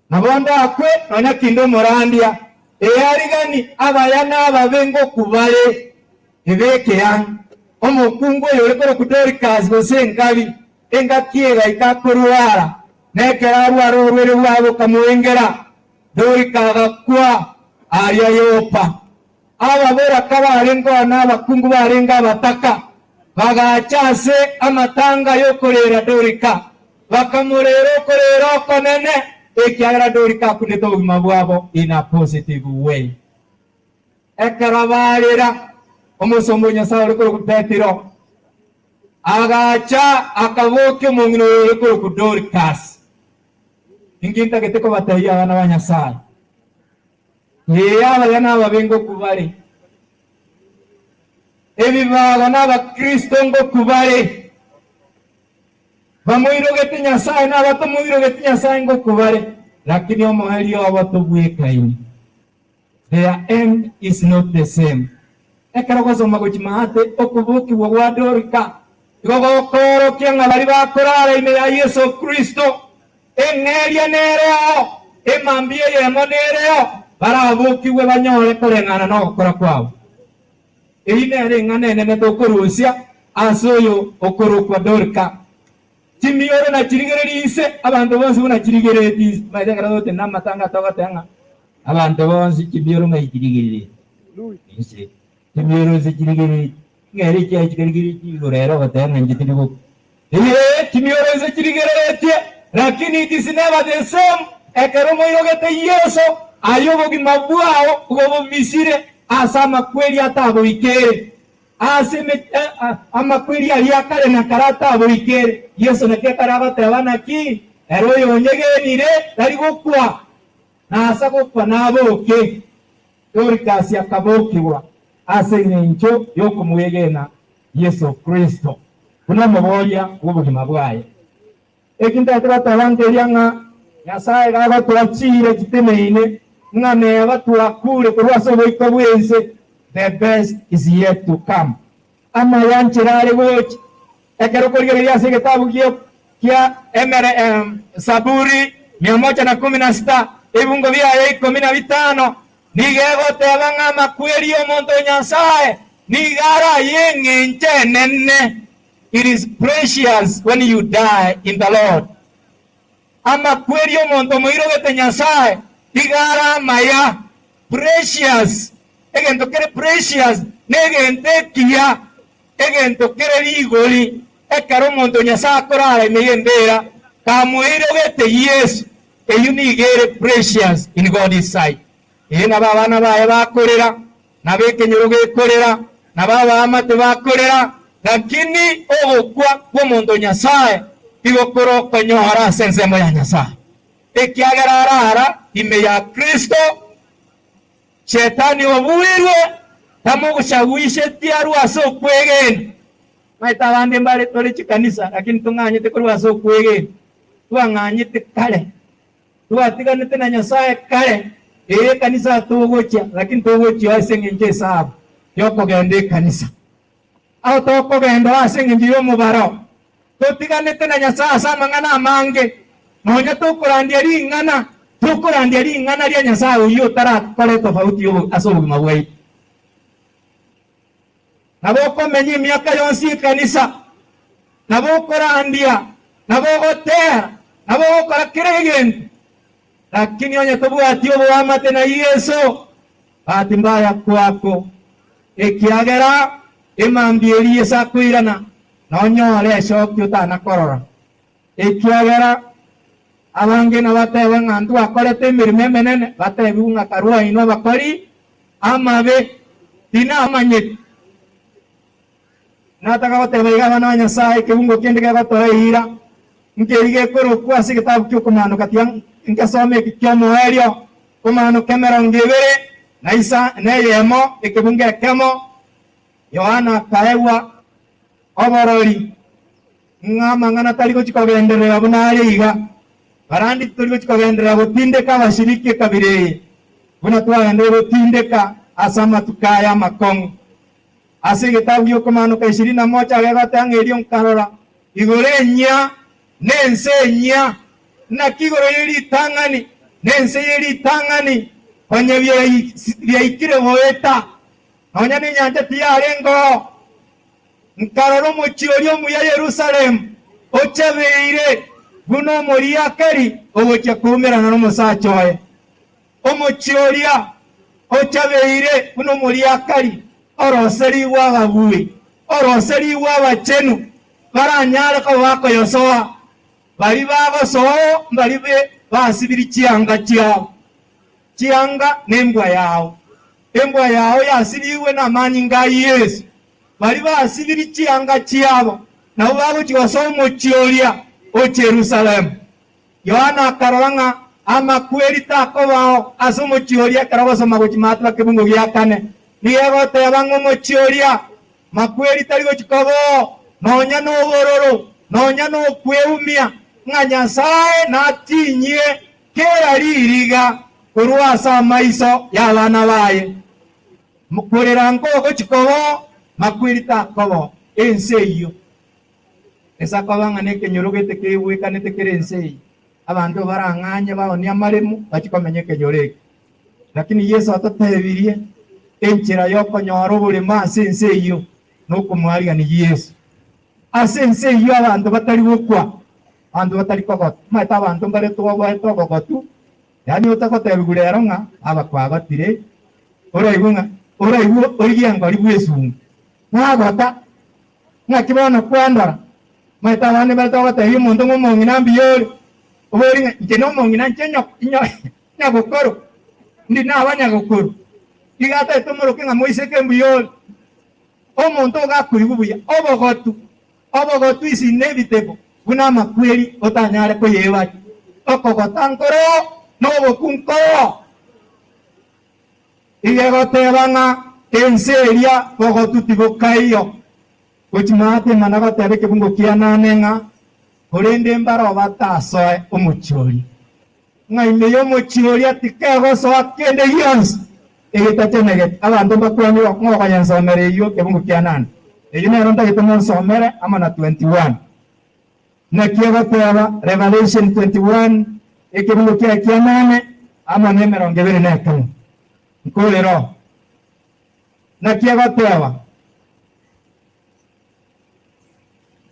Nabo ndakwe nonya kinde omorandia, earigani, abaya na ababe ngokwa bare. Ebeke ang'e omokungu oyo ore korokwa Dorikasi gose enkabi, engaki egaika akorwara, na ekero arwara oborwaire bwaye bokamoengera, Dorika agakwa aria Yopa. Ababoraka barengeo na abakungu barenge abataka bagacha ase amatanga y'okoreera Dorika, bakamoreera okoreera okonene, ekiagera Dorika akunete obogima bwabo in a positive way. Ekero barera, omosomba o Nyasae ore korokwa Petero agacha akabokia omong'ina oyo ore korokwa Dorikasi. Inki ntagete kobatebia abana ba Nyasae? Ee, abaya nababe ngokwa bare, ebibago n'Abakristo ngokwa bare, bamoirogete Nyasae na abatamoirogeti Nyasae ngokwa bare, lakini omoerio obo tobwekaini. Their end is not the same. Ekero ogosoma gochia maate, okobokigwa gwa Dorika igo gokoorokia ng'a baria bakorara ime ya Yeso Kristo, eng'eria nereo, emambia eyemo nereo, barabokigwe banyore koreng'ana nogokora kwabo. Eyio nere eng'ana enene tokorusia ase oyo okorokwa Dorika. Chimioro nachirigererie inse, abanto bonsi buna chirigereretie inse. Omanyete ekero togotenena amatanga togoteba ng'a abanto bonsi chimioro ng'ai chirigereretie inse, chimioro inse chirigereretie, ng'a ere echiaye chikarigereretie igoro ere ogoteba ng'a inche tindi gokwa. Ee, chimioro inse chirigereretie, lakini it is never the same ekero moirogete Yeso, aye obogima bwao igo bomisire ase amakweri ataboikere. Ase amakweri aria akare na kare ataboikere, Yeso naki ekare agoteba, Naki ere oyonyegenire tari gokwa, na ase gokwa naboke. Dorikasi akabokigwa ase engencho y'okomwegena Yeso Kristo buna omoboria bw'obogima bwaye. Eki ntagete goteba nkeria ng'a Nyasae gagotoa chiira chiteneine, ng'a neba twakure korwa ase oboiko bw'ense, the best is yet to come. Amaya nchera are gocha. Ekero okorigereria ase egetabu gia emere Saburi 116, ebibungo biaye 15, nigo egoteba ng'a amakweri y'omonto o Nyasae nigo are ay'eng'encho enene. It is precious when you die in the Lord. Amakweri omonto omoirogete Nyasae tiga are amaya, precious, egento kere precious negento ekiya, egento kere rigori, ekero omonto o Nyasae akorara ime y'embeera, kamoirogete Yeso, eyio nigo ere precious in God's sight. Ee, nabo abana baye bakorera, nabo ekenyoro gekorera, nabo abaamate bakorera, lakini ogokwa kw'omonto o Nyasae tigokora okonyora ase ensemo ya Nyasae, ekiagera arara ime ya Kristo. Shetani obuirwe, tamogoshawishetie arwe ase okwegena. Maete abande mbare tore chikanisa, lakini tong'anyete korwa ase okwegena, twang'anyete kare. Twatiganete na Nyasae kare, ee ekanisa togochia, lakini togochia ase eng'encho esabu yokogenda ekanisa. Ao tokogenda ase eng'encho y'omobaro, totiganete na Nyasae ase amang'ana amange, nonya tokorandia ring'ana, tokorandia ring'ana ria Nyasae oyio otarakora etofauti ase obogima bwaito. Nabo okomenya emiaka yonsi ekanisa, nabo okorandia, nabo ogotera, nabo ogokora kera egento, lakini onye tobwati oboamate na Yeso, bahati mbaya kwako, ekiagera emambia eria Yeso akoirana, nonyore eshoki otana korora. Ekiagera abange nabatebe ng'a ntwakorete emeremo emenene, batebigwe ng'a karue inwe abakori amabe, tinamanyeti. Nataka goteba iga abana ba Nyasae, ekebungo kende kegotora eira, nkeri gekorokwa ase egetabu ki'okomaanoka tiga nkesome eki ki'omoerio, Komaanoka emerongo ebere na isa na eyemo, ekebungo ekemo, Yohana akaegwa oborori. Ng'a amang'ana tari gochia kogenderera buna are iga, barandi titori gochia kogenderera gotindeka abashiriki ekabira eye, buna twagenderire gotindeka ase amatuko aya amakong'u. Ase egetabu gi'Okomaanoka ishirini na moja agegoteeba ng'a erio nkarora igoro enyia na ense enyia, naki igoro ye ritang'ani na ense ye ritang'ani konya biaikire goeta, nonya nenyancha tiyarengeo. Nkarora omochie oria omuya Yerusalemu, ochabeire buna omoriakari ogochia koumerana nomosacha oye. Omochie oria ochabeire buna omoriakari oroserigwe ababui, oroserigwe abachenu, baranyare koba bakoyosoa. Baria bagosoa mbaria basibirie chianga chiabo. Chianga nembwa yao, embwa yao yasibigwe namanyinga a Yeso. Baria basibirie chianga chiabo nabwo bagochia gosoa omochie oria o Jerusalemu. Yohana akarora ng'a amakweri takobao ase omochie oria ekero ogosoma gochia maatwa kebungo gia kane. Nigo egoteba ng'a omochie oria makweri tari gochia kobao nonya nobororo, nonya nokweumia, ng'a Nyasae natinyie Kera ririga korwa ase amaiso y'abana baye, korera nkogochia kobao, makweri takobao ense eyio. Ase akoba ng'a nekenyoro gete kegwekanete kere ense eye, abanto barang'anye baonie amaremo bachie komenya ekenyoro eke. Lakini Yeso atotebirie enchera y'okonyora oboremo ase ense eyio nokomoarigania Yeso. Ase ense eyio abanto batari gokwa, abanto batari kogota. Omanyete abanto mbare twoboete obogotu, yaani otagotebigwa rero ng'a aba kwagotire, oraigwe ng'a oraigwe origie engori bw'esungu, nagota, ng'aki bono kwandora? Omanyete abande mbare togotebia omonto ng'a omong'ina mbuya ore, obori ng'a inche na omong'ina inche nyo nyo nyagokoro, ndi naba nyagokoro, iga atagete omoroke ng'a moiseke mbuya ore. Omonto ogakoigwa buya obogotu, obogotu is inevitable, buna amakweri otanyare koyebaria. Okogota nkoroo na oboku nkoroo. Iga egoteba ng'a ense eria bogotu tibokaiyo. Gochia maate mana goteba ekebungo kia nane ng'a korende mbaroo batasoe omochie oria. Ng'a ime y'omochie oria tikegosoa kende gionsi egetachenegeti. Abanto mbakwane ng'a okoyensomera eyio ekebungo kia nane. Eyio nero ntagete monsomere amo na 21. Naki egoteba Revelation 21 ekebungo kiaye kia nane amo na emerongo ebere na ekemo. Nkorere oo. Naki egoteba?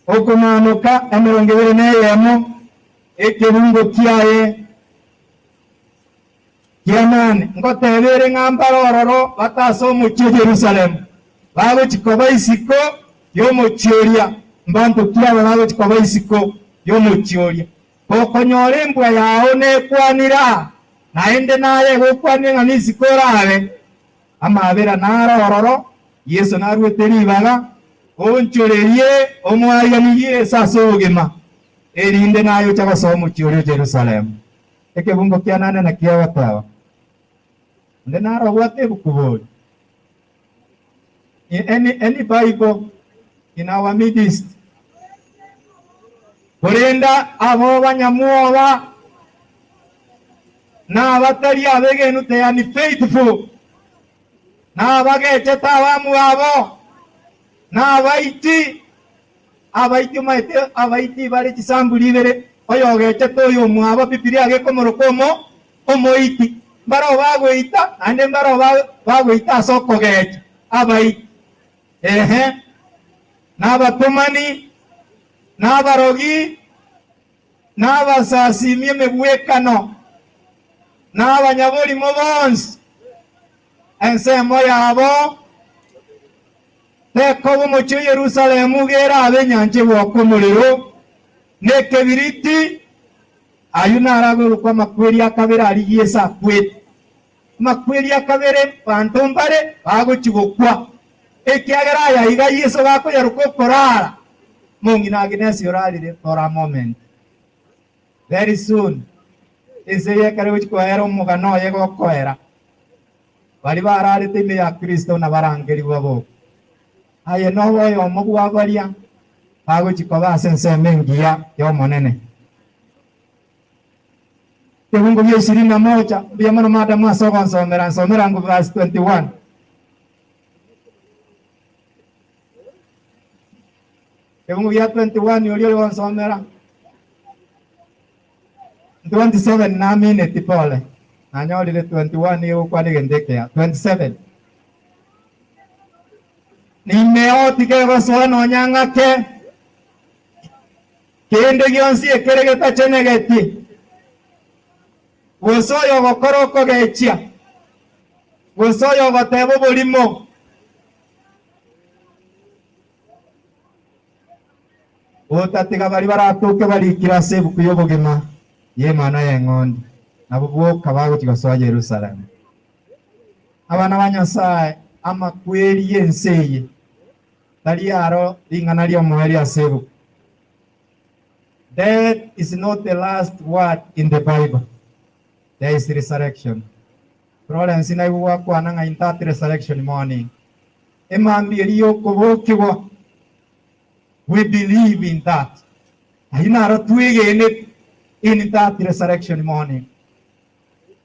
Okomaanoka 21, ekebungo kiaye kianane, Ngoteba ere ng'a mbare ororo batase omochie o Yerusalemu, bagochia koba isiko y'omochie oria. Mbanto ki aba bagochia koba isiko y'omochie oria? Gokonyora embwa yao nekwanire aa, naende naye egokwanire ng'a nisiko orabe, Amaabera naro ororo, Yeso naruete ribaga, Onchorerie omwariani Yeso ase obogima, erinde naye oche gosoa omochie oria o Yerusalemu. Ekebungo kia nane nakio egoteba, Onde naro obwate ebuku bori? Any, any Bible in our midst? Korende abo banyamwoba na abatari abegenu, the unfaithful, na abagechete abamwabo, na abaiti, abaiti omanyete abaiti bare chisamburi ibere, oyogechete oyomwabo, Bibilia gekomoroka omo omoiti, mbaroo bagoita, naende mbaroo bagoita ase okogecha, abaiti, ehe, na abatomani, na abarogi, na abasasimi emegwekano, na abanyaborimo bonsi, ensemo yabo tekoba omochie o Yerusalemu iga erabe enyancha egwoka omorero, na ekebiriti, ayio naro agorokwa amakweri akabere aria Yeso akwete. Amakweri akabere banto mbare bagochia gokwa, ekiagera aya iga Yeso gakoyaroka okorara, mong'ina Agnesi orarire for a moment. Very soon, ense eye ekero egochia koera omogano oye gokoera, baria bararete ime ya Kristo nabarangerigwe boka. Aye nobe oyomo bwa baria bagochia koba ase ensemo engiya y'Omonene. Ekegungo gia ishirini na moja, mbuya mono madam ase ogonsomera, nsomera ango verse 21. Ekegungo gia 21 oria ore gonsomera 27 namineti pole, nanyorire 21 egokwana egento ekeya 27. Nimeo tikegosoa nonya ng'ake. Kende gionsi ekere getachenegeti, gose oyogokora okogechia, gose oyogoteba oborimo, otatiga baria baratoke barikire ase ebuku y'obogima y'Emanwa y'Eng'ondi, nabwo boka bagochia gosoa Yerusalemu. Abana ba Nyasae, amakweri y'ense eye tari aro ring'ana ri'omoerio ase ebuku. Death is not the last word in the Bible. There is resurrection. Florence naigwe gwakwana ng'a in that resurrection morning, emambia eria y'okobokigwa, we believe in that. Ayio naro twegenete in that resurrection morning.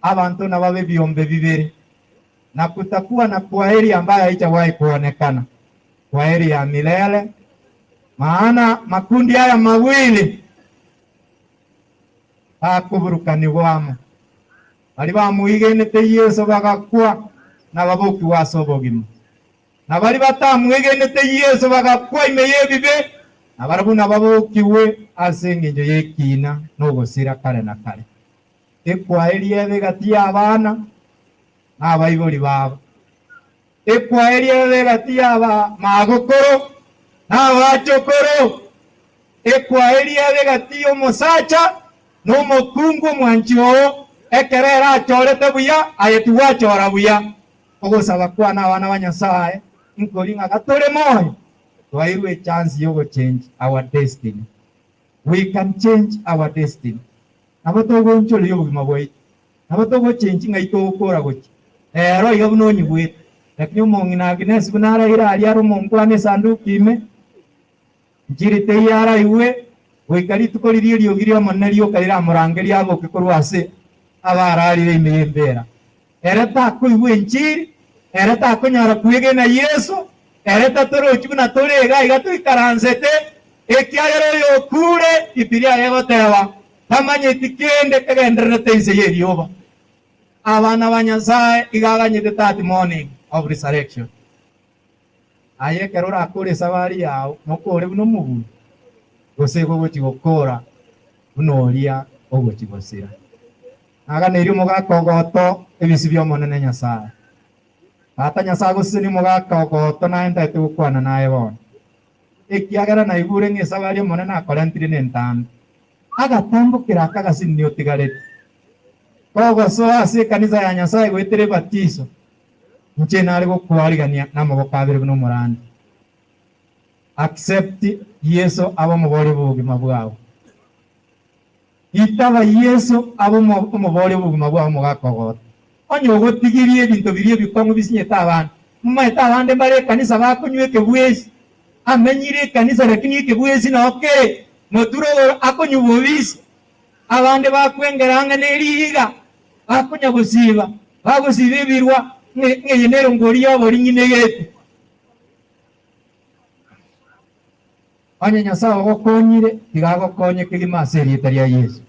Abanto nababe ebiombe bibere, na kutakuwa na kwaheri ambayo haijawahi kuonekana, kwaheri ya milele. Maana makundi aya mawili takoburukanigwa amo. Baria bamwegenete Yeso bagakwa, nababokigwe ase obogima, na baria batamwegenete Yeso bagakwa ime y'ebibe, nabarabwo nababokigwe ase engencho y'ekiina na ogosira kare na kare. Ekwaeri ebe egati y'abana na abaibori babo. Ekwaeri ebe egati y'abamagokoro na abachokoro. Ekwaeri ebe egati y'omosacha na omokungu omwanchi oo, ekero ere achorete buya, aye tigwachora buya. Ogosaba kwane abana ba Nyasae nkori ng'a gatore moyo, twairwe echance y'ogochange our destiny. We can change our destiny. Nabo togoonchoreria obogima bwaito, nabo togochenchi ng'ai togokora gochia. Ero iga buna onyigwete. Lakini omong'ina Agnes buna araire aria are omonkwana esanduki ime, nchiri teiyo araigwe, goika rituko riria eriogi ri'Omonene rioka riramorangerie aboke korwa ase abararire ime y'embeera. Ere takoigwa enchiri, ere takonyara kwegena Yeso, ere tatorochi buna tore iga iga toikaransete, ekiagera oyokure, Bibilia egoteba, tamanyeti kende kegendererete inse y'erioba. Abana ba Nyasae iga aganyete that morning of resurrection. Aye ekero orakore esabari yao, nokore buna omobui. Gose gogochia gokora buna oria ogochia gosira. Naganeirie omogaka ogoto ebisio bi'Omonene Nyasae. Tata Nyasae agosesenie omogaka ogoto naye ntagete gokwana naye bono. Ekiagera naigure ng'a esabari Omonene akorentire nentambe. Agatambokera aka agasini otigareti. Kogosoa ase ekanisa ya Nyasae goetera ebatiso, inche nare gokwarigania namaboko abere buna omorandi. Accept Yeso abe omoboria bw'obogima bwao. Itaba Yeso abe omoboria bw'obogima bwao omogaka ogote. Onye ogotigirie ebinto biria ebikong'u bisinyete abande, momaete abande mbare ekanisa bakonywa ekebwesi, amenyire ekanisa lakini ekebwesi nao kere moturo akonywa bobisi, abande bakwengera ang'e ne riiga, bakonya gosiba, bagosiba ebirwa ng'a eye nerongori y'oboring'ina egete. Onye Nyasae ogokonyire, tiga agokonye kegima ase erieta ria Yeso.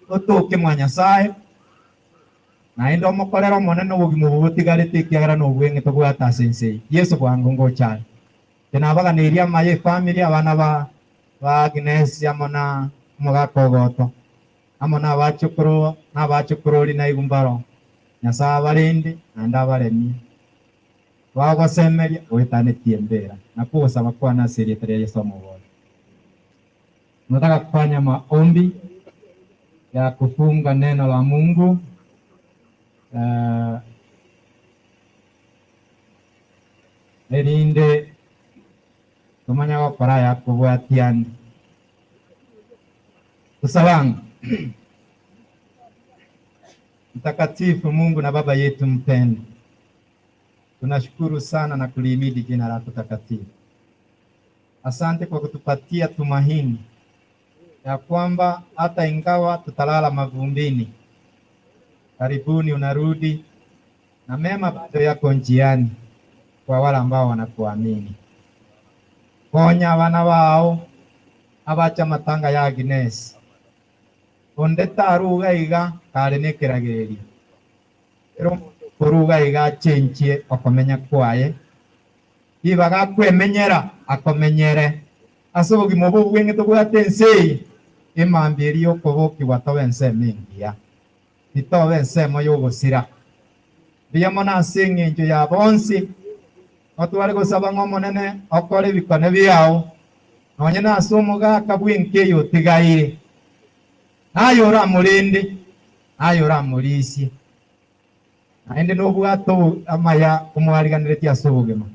Otoke mwa Nyasae, naende omokorere Omonene obogima obo botigarete, ekiagera nobweng'e tobwate ase ense eye. Yeso bwango ngocha are. Inche nabaganeirie amaya efamiri, abana ba ba Agnes amo na omogaka ogoto, amo nabachokoro na abachokorori naigwe mbaro. Nyasae abarende naende abaremie. Bagosemeria goetanetie embera, na kogosaba kwane ase erieta ria Yeso Omobori. Nataka kufanya maombi ya kufunga neno la Mungu eh, erinde tomanye gokora aya kobwatiani. Tosabange. Mtakatifu Mungu na Baba yetu mpendwa, tunashukuru sana na kulihimidi jina lako takatifu. Asante kwa kutupatia tumaini ya kwamba hata ingawa tutalala mavumbini, karibuni unarudi na mema bado yako njiani kwa wale ambao wanakuamini. Konya abana bao abache amatanga ya Agnes. Onde taruga iga kare nekeragererio. Kera omonto okoruga iga achenchie okomenya kwaye, ribaga akwemenyera akomenyere. Ase obogima obo obweng'e tobwate ense eye, emambia eria y'okobokigwa tobe ensemo engiya, titoba ensemo y'ogosira. Mbuya mono ase engencho ya bonsi, notware gosaba ng'a Omonene okore ebikone biao, nonye nase omogaka bw'enka eye otigaire, naye oramorende, naye oramorisie, naende nobwate amaya omwariganeretie ase obogima,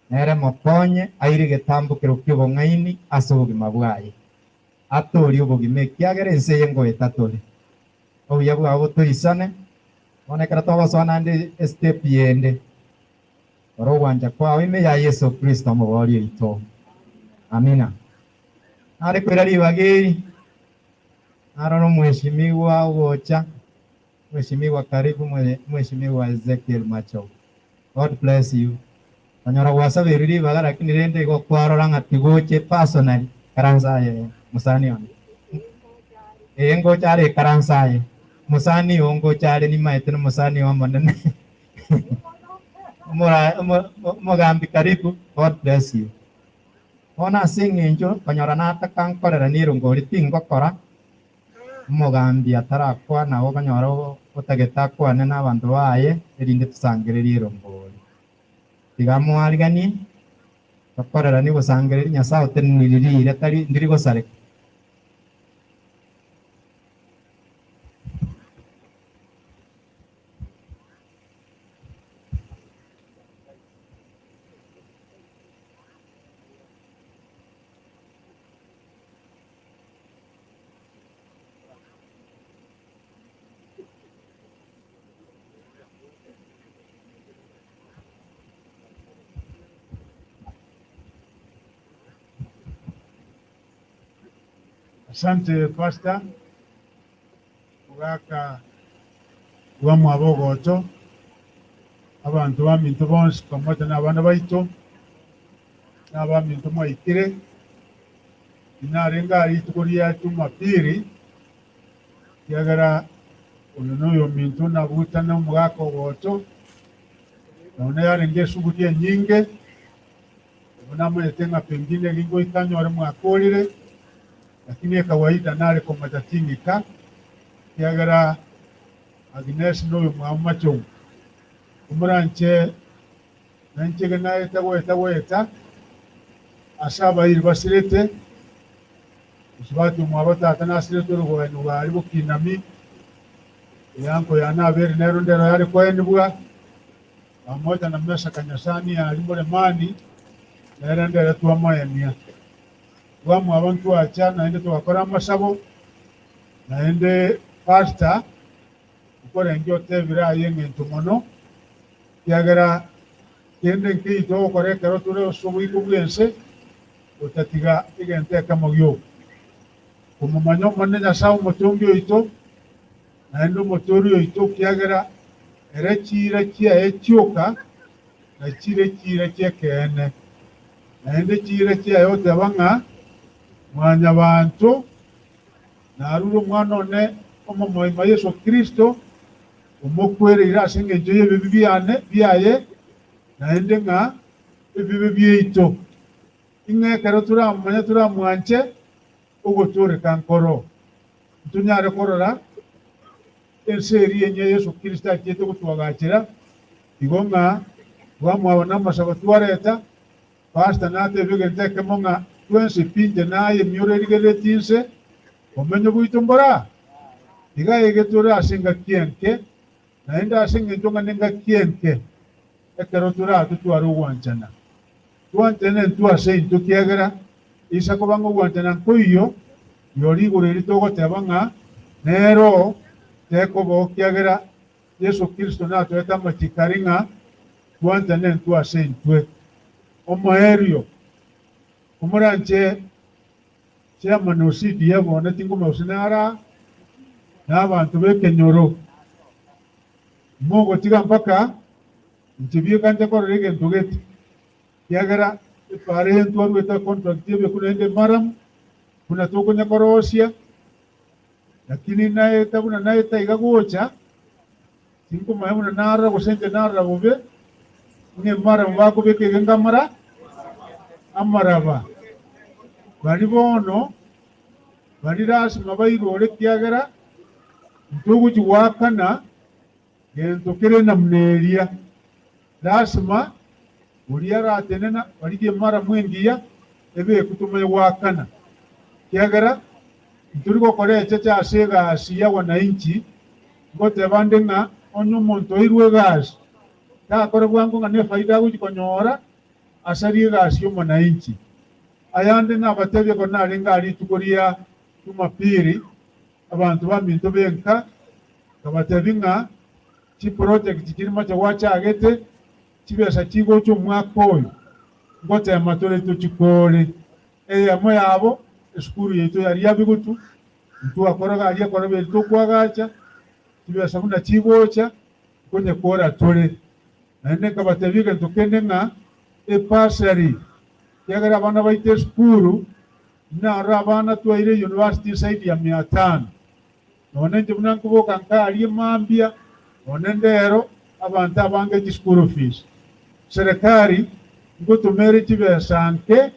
nere mokonye aire egetambokero ki'obong'aini ase obogima bwaye, atoorie obogima ekiagera ense eye ngoeta tore. Obuya bwao botoisane, bono ekero togosoa naende estep yende, Kora ogwancha kwao ime ya Yeso Kristo Omobooria oito. Amina. Nare koira ribaga eri, narora omweshimigwa ogocha, Mweshimigwa karibu mweshimigwa Ezekiel Machogu. God bless you. Konyora gwasabeirwe ribaga lakini rende igo kwarora ng'a tigoche personally ikaransa aye mosani one. Ee ngocha are ikaransa aye. Mosani oo ngocha are nimaete nomosani oo omonene. Omogambi karibu, God bless you. Bono ase eng'encho konyora nataka nkorera nerongori tingokora, omogambi atarakwana okonyora otagete akwane nabanto baye erinde tosangererie erongori. Tiga moariganie, tokoreranie obosangereria Nyasae otenenirie riire tari ndiri gosareka. Asante Pastor, Mogaka bwamwabo ogoto, abanto baminto bonsi pamoja na abana baito, na abaminto mwaikire, inarenge aa rituko ria Jumapili, ekiagera oyo noyominto nabutane omogaka ogoto, nonya yarenge esuguri enyinge, igo namanyete ng'a pengine gingoika nyore mwakorire. Lakini ekawaida nare komocha ching'ika, ekiagera Agnes noyomwabo machongo. Omoranche nainche naete goeta goeta ase abairi basirete, mosubati omwabo tata nasirete orogoenigwa aria bokinami, eanko yane abere nero ndero yare koenigwa, pamoja na Mesaka Nyasani aria Moremani, nere ndere twamoenia. Twamwabo ntwacha naende togakora amasabo, naende pastor nkorenge otebire aye eng'encho mono, ekiagera kende nkeiyo togokora ekero tore ase oboiko bw'ense, gotatiga egento ekemo gioka, komomanya Omonene Nyasae Omotongi oito, naende Omotoori oito, ekiagera ere chiira chiaye chioka na chire chiira chi'ekeene, naende chiira chiaye oteba ng'a Mwanyabaanto narure Omwana one omomoima Yeso Kristo, omokwereire ase engencho y'ebibe biane biaye, naende ng'a ebibe biaito, ing'a ekero toramomanye toramwanche ogotooreka nkoro, ntonyare korora ense eria enyia Yeso Kristo achiete gotwagachera, igo ng'a twamwaba namasabo twareta, Pastor natebie egento ekemo ng'a twensi pi inche naye emioro erigereretie inse, obomenyo bwaito mbora? Iga ege tore ase engaki enke, naende ase engencho ng'a nengaki enke, ekero tore aa totware ogwanchana. Twanchane intwe ase intwe ekiagera eisa koba ng'a ogwanchana nkoiyo, rirorio igoro eri togoteba ng'a nero tekobao ekiagera Yeso Kristo natoete amachiko aria ng'a twanchane intwe ase intwe. Omoerio, komoranche chairman o CDF one tingomanya gose nare aa, na abanto b'ekenyoro, mogotiga mpaka inche bieka nche korora egento gete, ekiagera epaara eye ntwaruete econtract y'ebiaku naende maramu, buna tokonya korosia. Lakini naeta buna naeta iga gocha, tinkomanya buna narora gose inche narora bobe, ng'a emaraba bakobeka egento amara amaraba. Baria bono baria lasima bairore ekiagera ntogochia goakana gento kere namna eria. Lasima oria aratenena barigie emaramu engiya ebekwe tomanye goakana, ekiagera ntori gokora echeche ase egasi ya wananchi. Ngoteba nde ng'a onye omonto oirwe egasi, takore bwango ng'a nefaida agochia konyora, asarie egasi y'omonanchi. Ayande nabatebie ekero narenge aa rituko ria Jumapili, abanto baminto b'enka, nkabatebia ng'a chiproject chiri moche gwachagete, chibesa chigocha omwaka oyo, ngotema tore tochikore. Eyemo yabo, esukuru yaito ya Riabigutu, ntwakora iga aria ekero beri tokoagacha, chibesa buna chigocha, nkonyekora tore. Naende nkabatebia egento kende ng'a ebursary, ekiagera abana baito esukuru, Naroro abana twaire university zaidi ya mia tano. Nonye inche buna nkoboka nkarie mambia, nonye ndero abanto abange chischool fees. Serikali ngotoma ere chibesa nke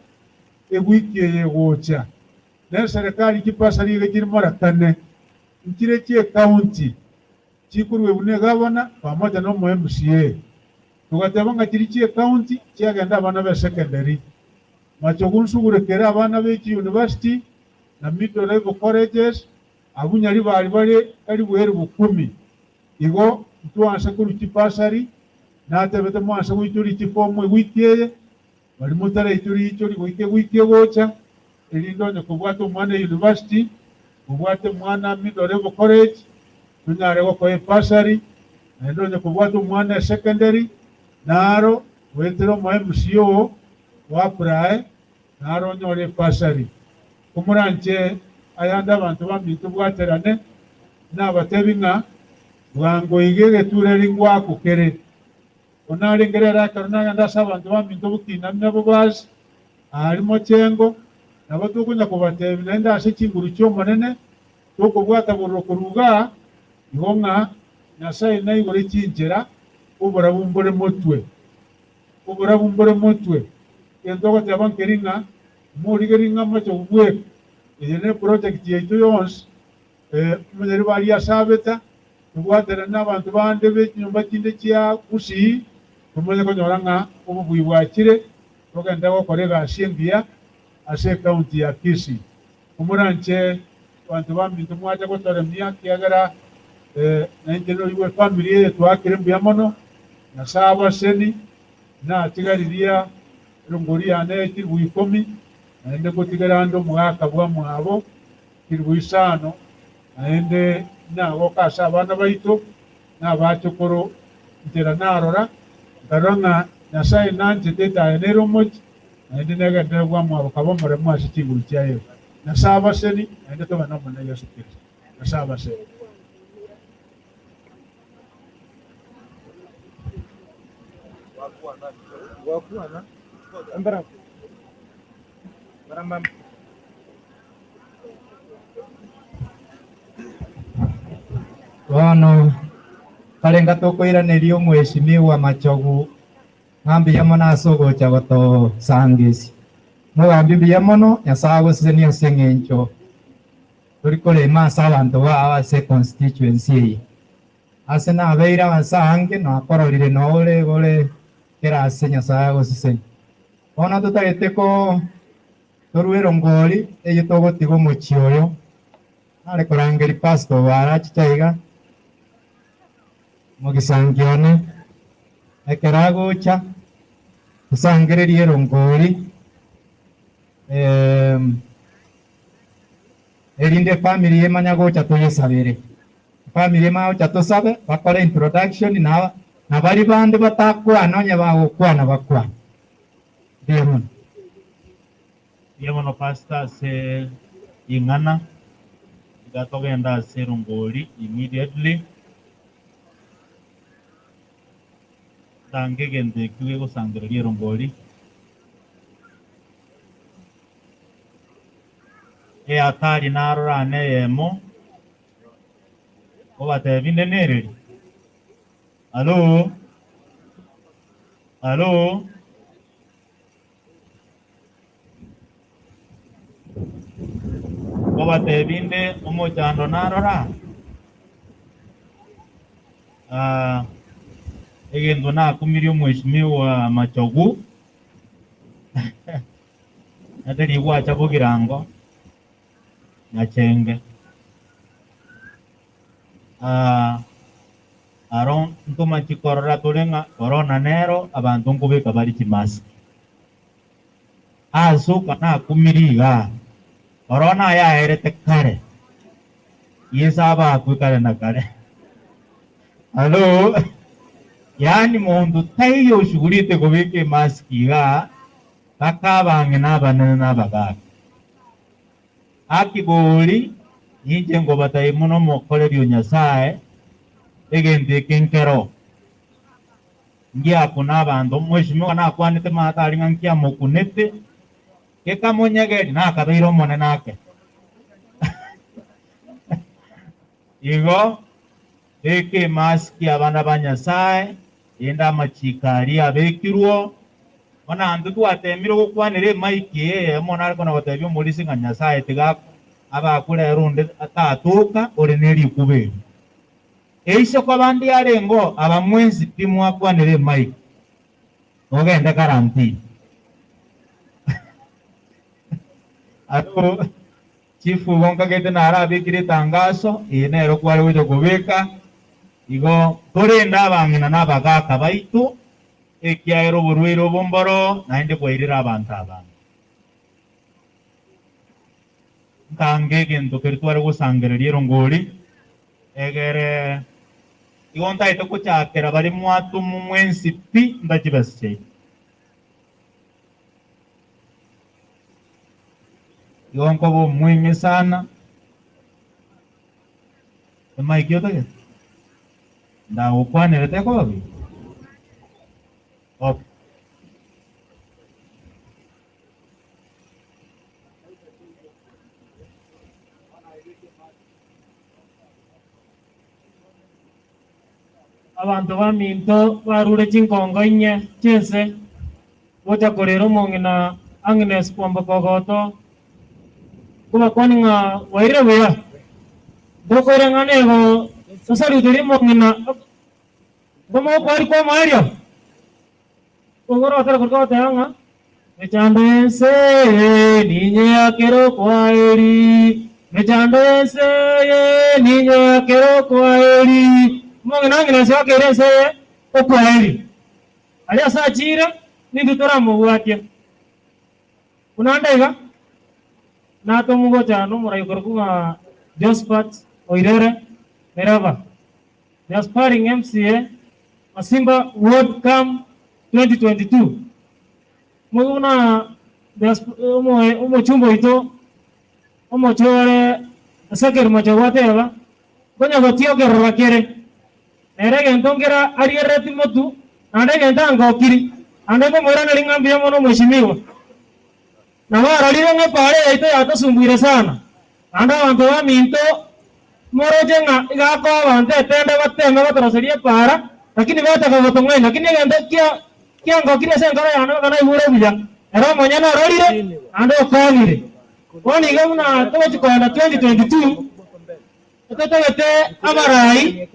ewiki eye egocha. Ne serikali chibasari iga chiri morakane, nchire chie county chikoruegwa ne gavana pamoja na omo MCA. Togateba ng'a chiri chie county chiagenda abana be secondary. Machogu nsugure kera abana be chiuniversity na middle level colleges abwo nyaribari bare karibu elfu kumi. Igo ntwanse korwa chibursary, natebete mwanse goichoria chifomu ewiki eye, baria motaraichoria ichoria goika ewiki egocha, erinde onye kobwate omwana euniversity, obwate omwana middle level college, tonyare gokoa ebursary, naende onye kobwate omwana esecondary, naro goetera omo MCA oo, Oapply naro onyore ebursary. Komoranche ayande abanto baminto bwaterane, nabatebi ng'a bwango iga egetureri ngwaku kere. Onarenge rero ekero nagenda ase abanto baminto bokinami nabo basi aria mochengo, nabo tokonya kobatebi naende ase chinguru chi'Omonene tokobwata bororo korwa igaa, igo ng'a Nyasae naigore chinchera, oborabu mbore motwe. Oborabu mbore motwe. Egento ogoteba nkeri ng'a morigererie ng'a moche gobweka. Eye ne project yaito yonsi, omonyaribari ase abeta, tobwaterane na abanto bande be chinyomba chinde chia Gusii, tomanye konyora ng'a obobui bwachire, togende gokora egasi engiya ase ecounty ya Kisii. Komoranche abanto baminto mwacha gotoremia, ekiagera nainche noigwe efamiri eye twaakire mbuya mono, Nyasae abaseni, natiga riria erongori yane ye chilifu ikomi, naende ngotigera ande omogaka bwamwabo chilifu isano, naende nagoka ase abana baito na abachokoro nchera narora, nkarora ng'a Nyasae nanchete etaya nere omochie, naende negenderere bwamwabo kaba omoremu ase chinguru chiaye. Nyasae abaseni, naende tobe n'Omonene Yeso Kristo. Nyasae abaseni. Bono karenga tokoiraneria omweshimiwa Machogu ng'a mbuya mono ase ogocha gotosangesia. Mogambi mbuya mono, Nyasae agosesenie ase eng'encho tori korema ase abanto bao ase econstituency eye. Ase nabeire ase aange nakororire noo ore ore kera ase Nyasae agosesenie. Bono totagete ko Torue erongori eyio togotiga omochie oyo. Nare korangeria pastor obo arachiche aiga, omogisangi one, ekero agocha, tosangererie erongori, erinde efamiri emanya gocha toyesabere. Efamiri emanya gocha tosabe, bakore introduction na na baria bande batakwana onye bagokwana bakwane. Mbuya mono. Mbuya mono pastor ase ring'ana, tiga togende ase erongori immediately, ntange egento ekio gegosangereria erongori. Ehatari narora neyemo, obatebi inde nereri? Hallo? Hallo? Nkobatebi inde omochando narora? Ah, egento nakumirie omweshimiwa Machogu, nate rigwacha bogirango, Nyachenge. Ah, aro ntomachi korora tore ng'a korona nero abanto nkobeka bare chimask. Ase oka nakumirie igaa, korona yaerete kare, Yeso abakwe kare na kare. Hallo, yaani monto taiyo oshughulite kobeka emask igaa, mpaka abang'ina abanene na abagaaka. Akibori, Inche nkobatebia buna omokoreri o Nyasae, egento eke nkero ngiakuna abanto. Mweshimiwa nakwanete maate aria ng'a nkiamokunete, gekamonyegeria, nakabeire omonene ake. Igo beka emaski abana ba Nyasae, rende amachiko aria abekirwe. Bono intwe twateemire gokwanera emaiki eye eyemo nare kona gotebia omorisia ng'a Nyasae tiga abe akure ere onde tatoka ore ne rikuba eri. Eise koba ndi arengeo aba mwensi pi mwakwanera emaiki, mogende karantini. Aro Chief igo nkagete narabekire etangaso eye nero kware gocha kobeka, igo torende abang'ina na abagaka baito, ekiagera oborwaire obo mboro naende bwairire abanto abange. Ntange egento keria tware gosangereria erongori, egere igo ntaete gochakera baria mwatomu mwensi pi ntachibesa chiaito. Igo nkoba omweng'e sana. Emaiki otagete? Ndagokwanere tekoba buya? Okay. Abanto baminto barure chinkongo inye chi'ense, gocha korera omong'ina Agnes Kwamboka Ogoto. Nkobakwani ng'a bwairire buya, ntokoire ng'a nigo tosaruterie omong'ina nkomokwari kw'omoerio. Kogoro ogotera koria kogoteba ng'a, Mechando y'ense eye ninyeakere okwaeri, mechando y'ense eye ninyeakere okwaeri. Omong'ina Agnes oakeire ense eye okwaeri. Aria ase achiire, nintwe toramobwatie. Buna ande iga, natomwa gocha nomorai okorokwa ng'a Josphat Oirere Meraba, the aspiring MCA Masimba Ward Camp 2022. Moigwe buna the omochumba oito omochore Ezekiel Machogu ateba, Nkonya gotiokerera kere, nere egento nkere arierereti motu, naende egento angokiri, naende nkomoiraneria ng'a mbuya mono omweshimiwa. Nabo arorire ng'a epaara yaito yatosumbuire sana, naende abanto baminto moroche ng'a iga akoa abanto etende bateme gotoroseria epaara, lakini bataka gotong'aina. Lakini egento kia kiangokire ase enkoro yane mpaka naigure buya, ere omonyene ororire naende okobire. Bono iga buna togochia kogenda 2022, Totagete abarai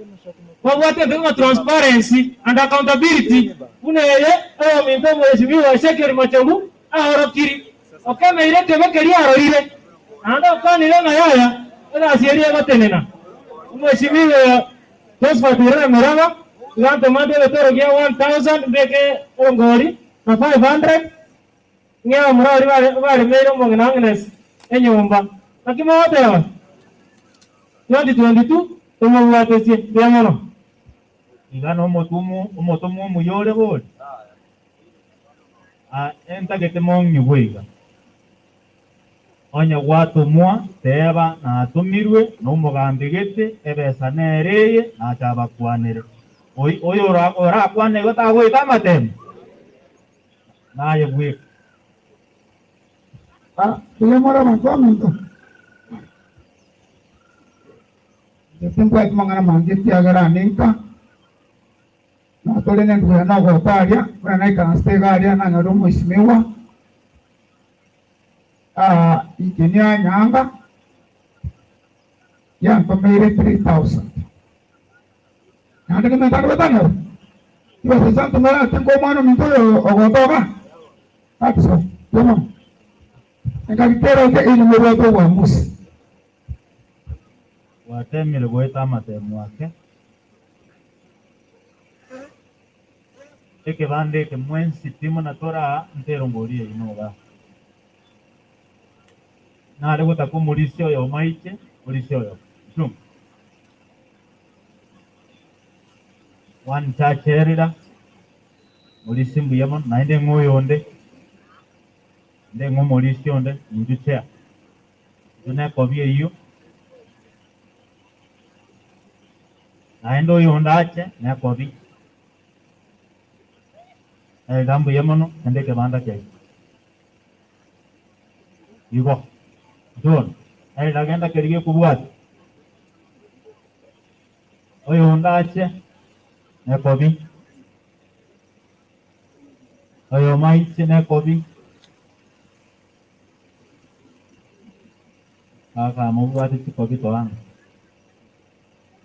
babwate egento ng'a transparency and accountability buna eye oyominto omweshimiwa Ezekiel Machogu aorokiri, okemeire ekebe keria arorire naende okanire ng'a yaya egasi eria egotenena. Omweshimiwa Josphat Irere Meraba iga ntomante egetoro gia 1000 mbeke erongori na 500 ng'e abamura baria baremeire omong'ina Agnes enyomba. Naki mogoteba? 2022 tomobwatetie. Mbuya mono. Iga nomotumo omotomwa omuya ore bori? Aa, entagete mong'igwe iga. Onye gwatomwa, teeba, Natomirwe nomogambi gete, ebesa nere eye, nache abakwanere. Oyo orakwane igo tagoeta amatemo? Naye bweka. Mbuya more abanto baminto? Inche timbwati mang'ana mange ekiagera ninka, notore nendugu yane ogoeta aria, buna naikaransete iga aria nanyore omoisimigwa, engineer Nyaanga, yantomeire 3000. Naende nimentane gotanyora chibesa echi antomera ati nkoe omwana ominto oyo ogotoka. Gaki so, mbuya mono. Engaki keroche inwe mobwate obwamusi. Gwateemire goeta amatemo ake. Ekebanda eke mwensi pi muna tore aa nterongo oria yaino igaa. Nare gotaka omorisia oyomo aiche, orisia oyomo. Mchunga. One church elder, morisia mbuya mono, naende ng'o oyonde, naende ng'o omorisia onde, inchu chair. Inchu nekobi eyio, naende oyonde ache nekobi. Elder mbuya mono, naende ekebanda kiaito. Igo, John, elder genda keria gekobwatia. Oyonde ache nekobi, oyomo aiche nekobi. Kaka mobwate chikobi toanga.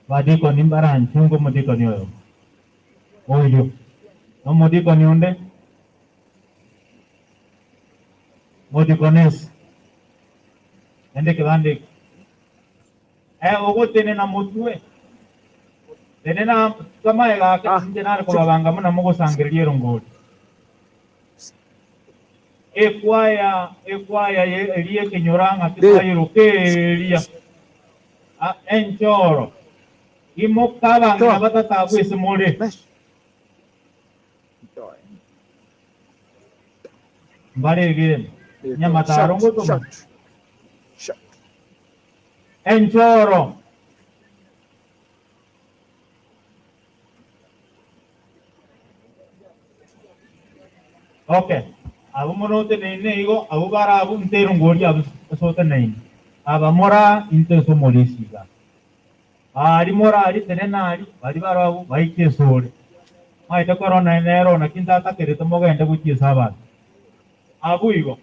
Abadikoni mbaranchunge omodikoni oyomo. Oyio. Nomodikoni onde. Modikonesi. Ende ekebanda eke. Aye ogotenena motwe, tenena amaega ake, inche nare kobabanga buna mogosangereria erongori. Ekwaya, ekwaya eria ekenyora ng'a titwayeroka eria enchoro. Imoka abang'ina batatagwe ase more. Mbaregene, nyamataro ngotoma. Enchoro. Okay, abwo mono oteneine igo, abwo bare abwo nterongori abwo ase oteneine. Aba mora intwe ase omorisia iga. Aria more aria, tenena aria, baria bare abwo baike asore. Maete korora nere naki ntatakerete mogende gochia ase abanto. Abwo igo.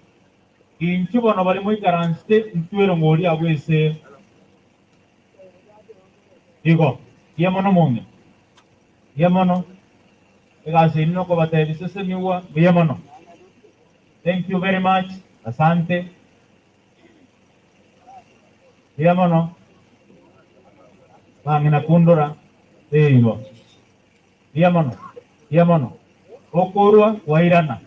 Inchuo bono baria moikaransete ntwere ng'ori abwo ase igo. Mbuya mono mong'ina, mbuya mono. Egasi eyio nokobatebia sesenigwa, mbuya mono. Thank you very much, asante. Mbuya mono. Bang'ina kundora, eigo. Mbuya mono, mbuya mono. Okorwa kwairana.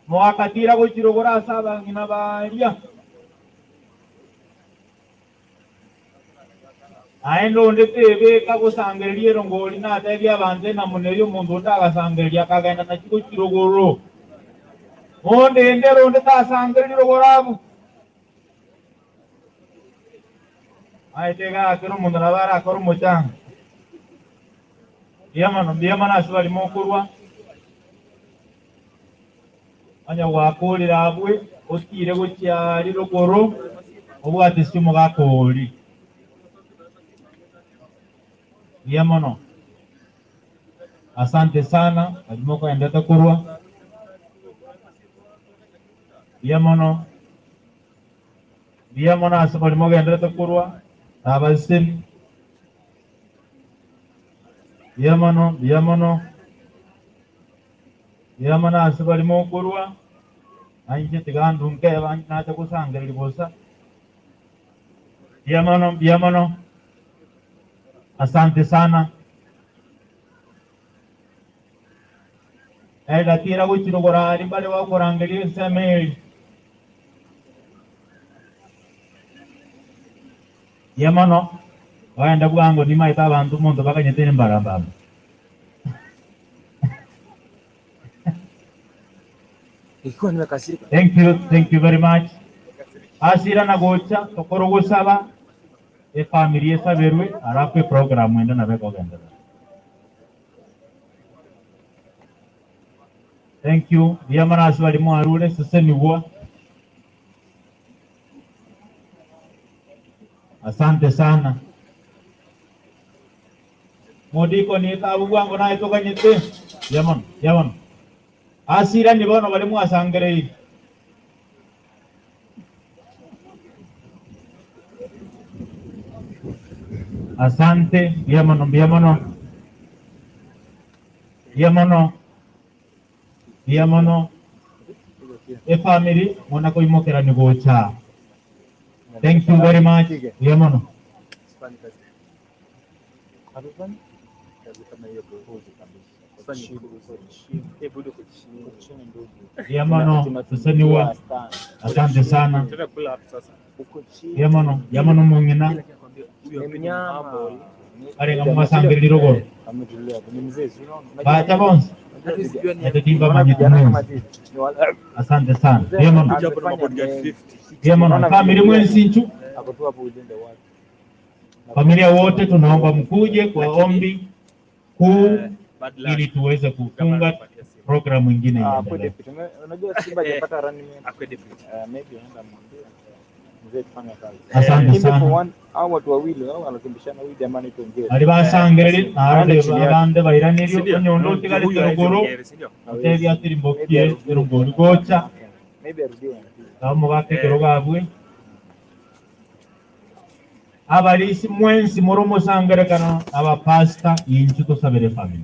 Mogakatiira gochia rogoro ase abang'ina baria. Naende onde tebeka gosangereria erongori natebie abanto enamuna eyio omonto onde agasangereria akagenda nachio gochia rogoro. Onde ere onde tasangereria rogoro abwo. Aye iga kera omonto nabo arakore omochango. Mbuya mono, mbuya mono ase baria mokorwa. Onye gwakorire abwe, otire gochia aria rogoro, obwate ase omogaka oria. Mbuya mono. Asante sana, baria mokoendete korwa. Mbuya mono. Mbuya mono ase baria mogenderete korwa na abasemi. Mbuya mono, mbuya mono. Mbuya mono ase baria mokorwa, na inche tiga ndunke nacha gosangereria bosa. Mbuya mono, mbuya mono. Asante sana. Egatira gochia rogoro aria mbare bakorangeria ensemo eria. Mbuya mono, ogende bwango nimaete abanto omonto bakanyete nembarabamba. Ikiwa nimekasirika. Thank you, thank you very much. Asirana gocha tokoro gosaba efamiri esaberwe alafu eprogram ende nabo ekogenderera. Thank you. Mbuya mono ase baria mwarure, sesenigwa. Asante sana. Modikoni etabu bwango naye toganyete. Mbuya mono, mbuya mono. Asirani bono baria mwasangereiri. Asante, mbuya mono, mbuya mono. Mbuya mono, mbuya mono. Efamiri muna koimokerani gocha. Thank you very much. Mbuya mono. Sifanyi kazi. Hatufanyi kazi kama hiyo kuuzi kabisa. Mbuya mono, seseniwa. Asante sana. Mbuya mono, mbuya mono mong'ina. Arenge mwasangereria rogoro. Bacha bonsi. Nache timbamanyete mwensi. Asante sana. Mbuya mono. Mbuya mono. Family mwensi inchu. Familia wote tunaomba mkuje kwa ombi kuu ili tuweze kufunga programu ingine iendelee. Unajua Simba hajapata running mate. Eh, maybe unaenda mwambie mzee tufanye kazi. Asante Kimbe sana. for one hao watu wawili hao wanakimbishana huyu jamaa anaitwa Ngere. Bari basangereri Anaenda naende chini yake. abande bairanirio onyondo otigarete rogoro otebia atirimbokie erongori gocha Maybe arudiwe. nabo mogake ekero gabwe abarisi mwensi more omosangerekano abapastor inchu tosabere family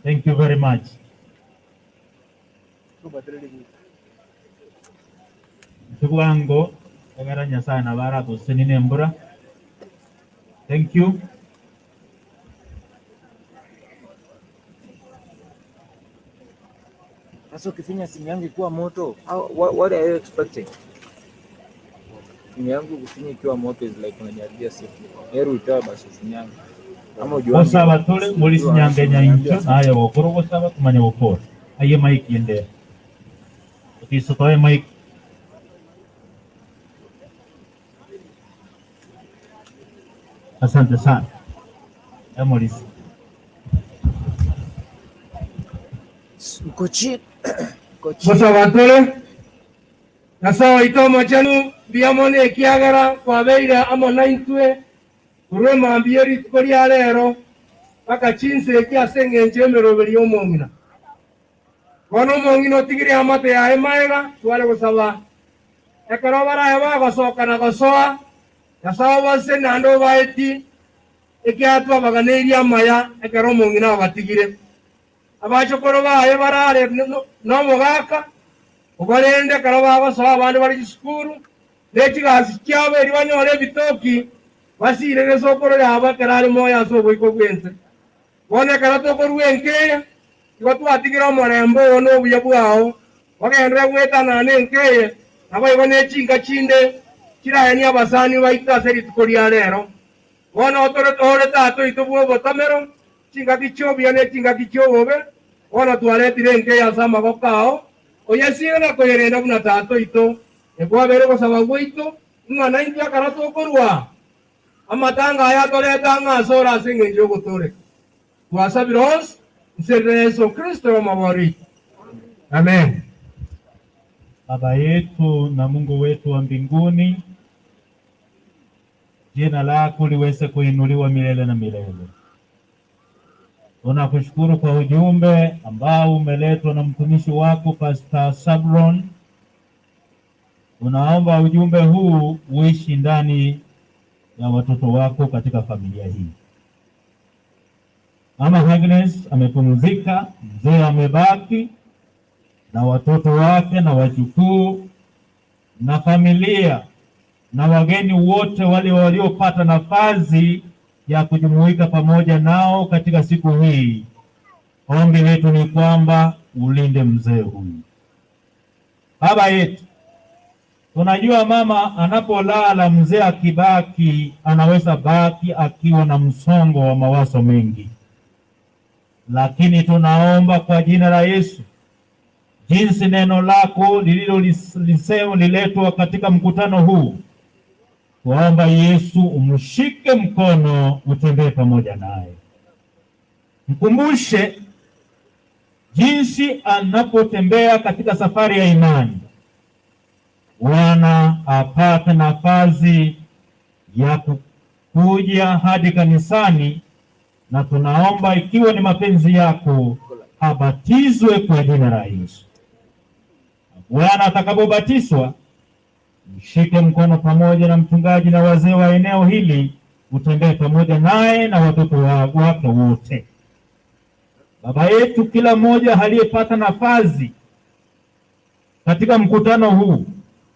thank you very much Inche bwango egera Nyasaye nabo aratosesenie na embura. Thank you. Sasa ukifinya simu yangu ikiwa moto, how, what, what are you expecting? Simu yangu kufinya ikiwa moto is like unaniharibia simu. Heri uitoe basi simu yangu. Ama ujuange. Gosaba tore muri sinyange nyaincho naye gokora ogosaba tumanye gokora aye mic ende otiso toe mic asante sana emorisi Uko chini. Uko chini. Gosaba tore Nyasae oito Omochenu, mbuya mono ekiagera kwabeire amo naintwe korwa emambia ye rituko ria rero. Mpaka chinsa echi ase engencho y'emeroberi y'omong'ina. Bono omong'ina otigire eamate yaye magega, tware gosaba ekero barabe bagosoka na gosoa, Nyasae obasesenie naende obaetie, ekiagera twabaganeirie amaya ekero omong'ina abatigire. Abachokoro baye barare nomogaka, obarende ekero bagosoa abande bare chisukuru, ne chigasi chiabo erio banyore ebitoki, basire gesokoro yabo ekero are moyo ase oboiko bw'ense. Bono ekero tokorua enka eye, igo twatigire omorembe oo na obuya bwao, ogenderere goetanana nenka eye, naboigo ne chinka chinde chiraenie abasani baito ase rituko ria rero. Bono ore Tata oito bw'obotomero, chingaki chi'obuya ne chingaki chi'obobe, bono twaretire enka eye ase amaboko ao, oyesiire na koyerenda buna Tata oito. Ekwabeire ogosaba gwaito, ng'a naintwe ekero tokorua amatanga aya atorete ang'e asore ase engencho y'ogotooreka. Twasabire onsi nse ya Yeso Kristo Omobori oito. Amen. Baba yetu na Mungu wetu wa mbinguni, jina lako liweze kuinuliwa milele na milele. Tunakushukuru kwa ujumbe ambao umeletwa na mtumishi wako Pastor Sabron. Tunaomba ujumbe huu uishi ndani ya watoto wako katika familia hii. Mama Agnes amepumzika, mzee amebaki na watoto wake na wajukuu na familia na wageni wote wale waliopata nafasi ya kujumuika pamoja nao katika siku hii. Ombi letu ni kwamba ulinde mzee huyu. Baba yetu, tunajua mama anapolala, mzee akibaki, anaweza baki akiwa na msongo wa mawazo mengi, lakini tunaomba kwa jina la Yesu, jinsi neno lako lililolisema liletwa katika mkutano huu, tuomba Yesu umshike mkono, utembee pamoja naye, mkumbushe jinsi anapotembea katika safari ya imani. Bwana apate nafasi ya kuja hadi kanisani, na tunaomba ikiwa ni mapenzi yako abatizwe kwa jina la Yesu. Bwana atakapobatizwa, mshike mkono pamoja na mchungaji na wazee wa eneo hili, utembee pamoja naye na watoto wake wote. Baba yetu, kila mmoja aliyepata nafasi katika mkutano huu,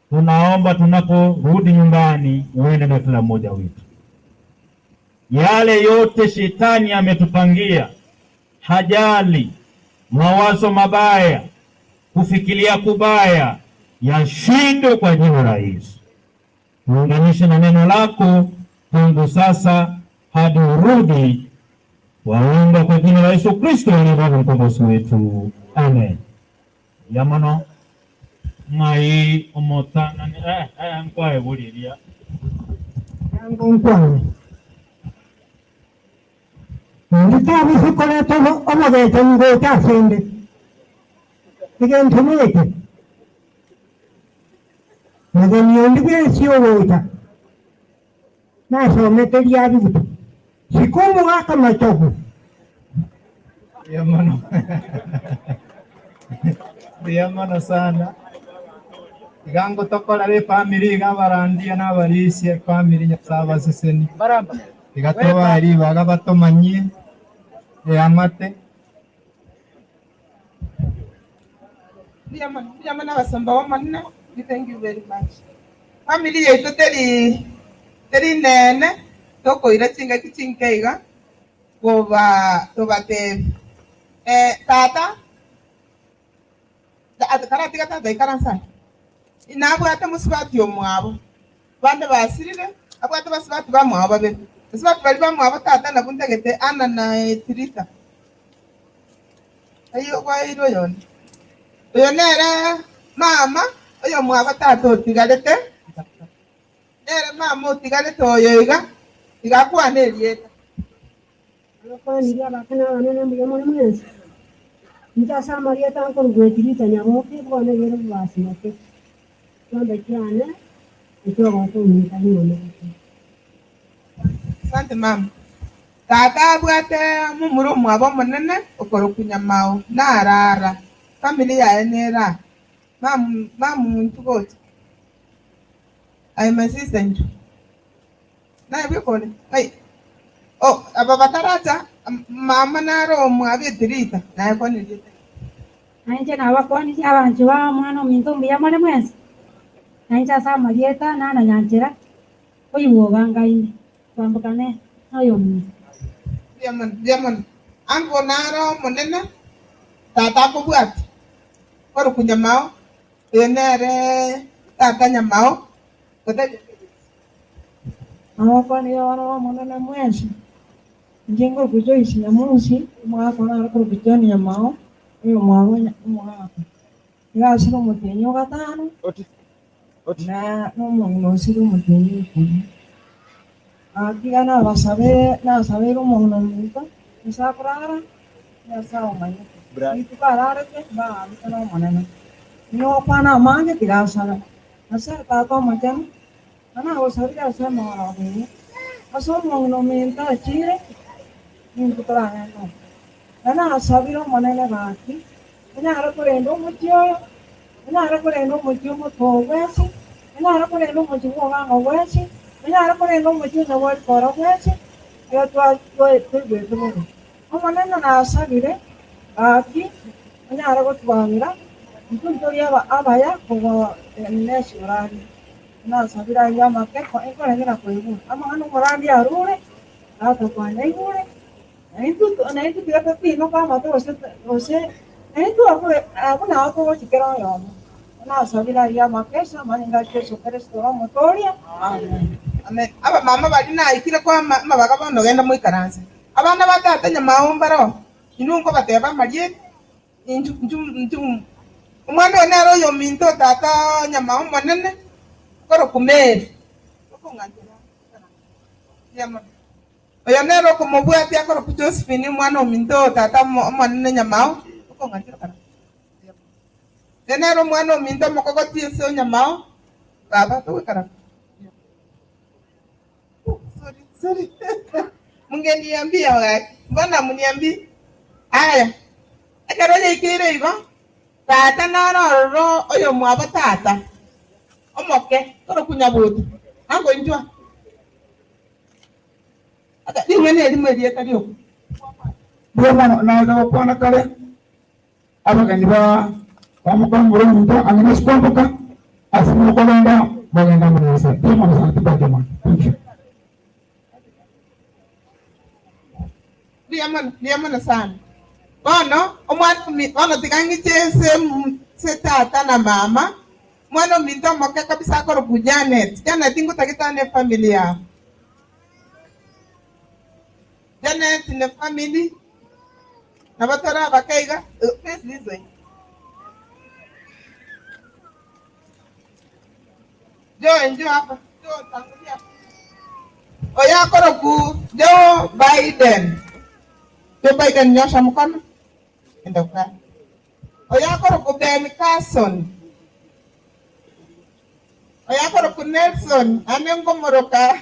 tunaomba tunaporudi nyumbani uende na kila mmoja wetu. Yale yote shetani ametupangia, hajali, mawazo mabaya, kufikiria kubaya, yashindwe kwa jina la Yesu. Tuunganishe na neno lako tangu sasa hadi urudi. Waomba kwa jina la Yesu Kristo aliye Bwana mkombozi wetu, amen. Yamono ng'ai omotang'ani nkwaeburiria Yango nkwane. Ndikabisa koreta omogecho ngocha ase nde. Egento neke. Mogeni onde bwensi ogocha. Nasomete ria bibuto. Sika omogaka machogu. Mbuya mono. Mbuya mono sana. Iga ngotokorera efamily iga abarandia na abarisia efamily Nyasaye abaseseni. Iga tobae ribaga batomanyie eamate. Mbuya mono abasomba bomonene, we thank you very much. Family yaito teri teri nene tokoira chingaki chinke iga koba tobatebi. Tata karatiga tata ikaransa inabwate musibati omwabo bande basirire abwate basibati bamwabo babere basibati bari bamwabo tata nabwo ntagete Anna na Tirita ayo gwairwe yone oyo nere mama oyo mwabo tata otigarete nere mama otigarete oyo iga iga akwana erieta. Abakwanirie abakana abanene mbuya more mwensi. Inche ase amarieta nkorugwa Etirita Nyaboke bono ebere bobasi moke. Chombe chiane ekiogoka ominta nyuomete. Asante mama. Tata abwate momura omwabo omonene okorokwa Nyamao narara, family yaye nere aa. Mamuminto gocha. Aye my sister inchuo. Naye bweka ore? Ng'ai? Oh, aba bataracha, mama nare omwabo etirita, naye kwana erieta riaye. Na inche nabakwanirie abanchwa ba omwana ominto mbuya more mwensi, na inche ase amarieta nana nyanchera, oyio ogangaine kwambokane noyominto. Mbuya mono, mbuya mono. Uncle naro omonene, tata akobwatia. Korokwa Nyamao, oyo nere tata Nyamao, gotebia Felix. Nabakwanire abana b'Omonene mwensi, inche nkorokwa Joyce Nyamusi, omogaka one nare korokwa John Nyamao, oyomwabo omogaka. Iga asire omotienyi o gatano, na nomong'ina osire omotienyi o ikomi. Gaki iga nabasabere nasabeire omong'ina ominto, ase akorara, Nyasae omanyete. Rituko ararete, mbagambete n'Omonene. Inogokwana amange, tiga asabe. Nyasae Tata Omochenu, na nagosabire ase emegorogo eye, ase omong'ina ominto achiire, nintwe toragende oo. Na nasabire Omonene gaki, onyare korenda omochie oyo, onyare korenda omochie omoto oo bwensi, onyare korenda omochie bw'obwango bwensi, onyare korenda omochie o Nyabwari-kora bwensi, ekero twaigwete bobe. Omonene nasabire, gaki, onyare gotwabera, intwe ntori abaya kobua Nesurani. Nasabire ayio amake, nkorenge na koigwa amang'ana omorandia arure, tata kwanyaigure, na intwe tiga totinoke amato gose gose na intwe abwo nao togochikera oyomo. Nasabire ayio amake ase amanyinga a Yeso Kristo ore Omotooria. Amen. Amen. Abamama baria naikire koa amabaga bono genda moikaranse. Abana ba tata nyamao mbaroo, inwe nkobateba amarieta, inchu, inchu, inchu. Omwana oyo nere oyominto o tata nyamao omonene, okorokwa Mary. Okong'anchera mbuya mono. Oyo nere okomobwatia akorokwa Josephine, omwana ominto o tata omonene nyamao, okong'anchera kara. Mbuya mono. Oyo nere omwana ominto omokogoti ase onyamao, baba togoikaransa. Mbuya mono. Sorry, sorry. Mungeniambia gaki. Mbona muniambi? Aya. Ekero yaikeire igo, tata naro ororo oyomwabo tata omoke korokwa Nyabuto. Ango inchwa. Aka ring'ana erimo erieta rioka. Mbuya mono naye gokwana kare Abageni ba bamokombora omonto ang'e na kwamboka ase mokogenda mogende amo na Nyasae. Mbuya mono sana tibwati amani. Thank you. Mbuya mono, mbuya mono sana. Bono omwana omi bono tiga ng'iche ase ase tata na mama, omwana ominto omoke kabisa akorokwa Janet. Janet ngotagete ane efamily yao. Janet ne family nabo tore abake iga face this way. Joe njoo hapa. Joe tangulia. Oyo akoroku Joe Biden. Joe Biden nyosha mkono. Enda ukae. Oyo akoroku Ben Carson. Oyo akoroku Nelson ane ngomoroka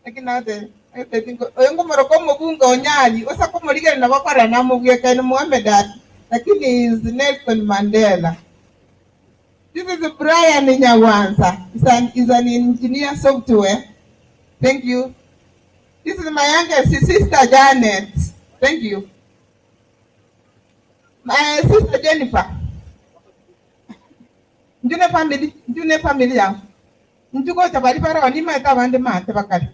Naki nagoteebia, nagoteebia ingo, oyo ngomoroka omobunge o Nyali, gose akomorigereria nabo akorora namobwekaine Mohamed Ali, lakini he is Nelson Mandela. This is Brian Nyagwansa, is an, is an engineer software. Thank you. This is my youngest sister Janet. Thank you. My sister Jennifer. Njune family, njune family yao. Intwe gocha baria baroo nimaete abande maate bakare.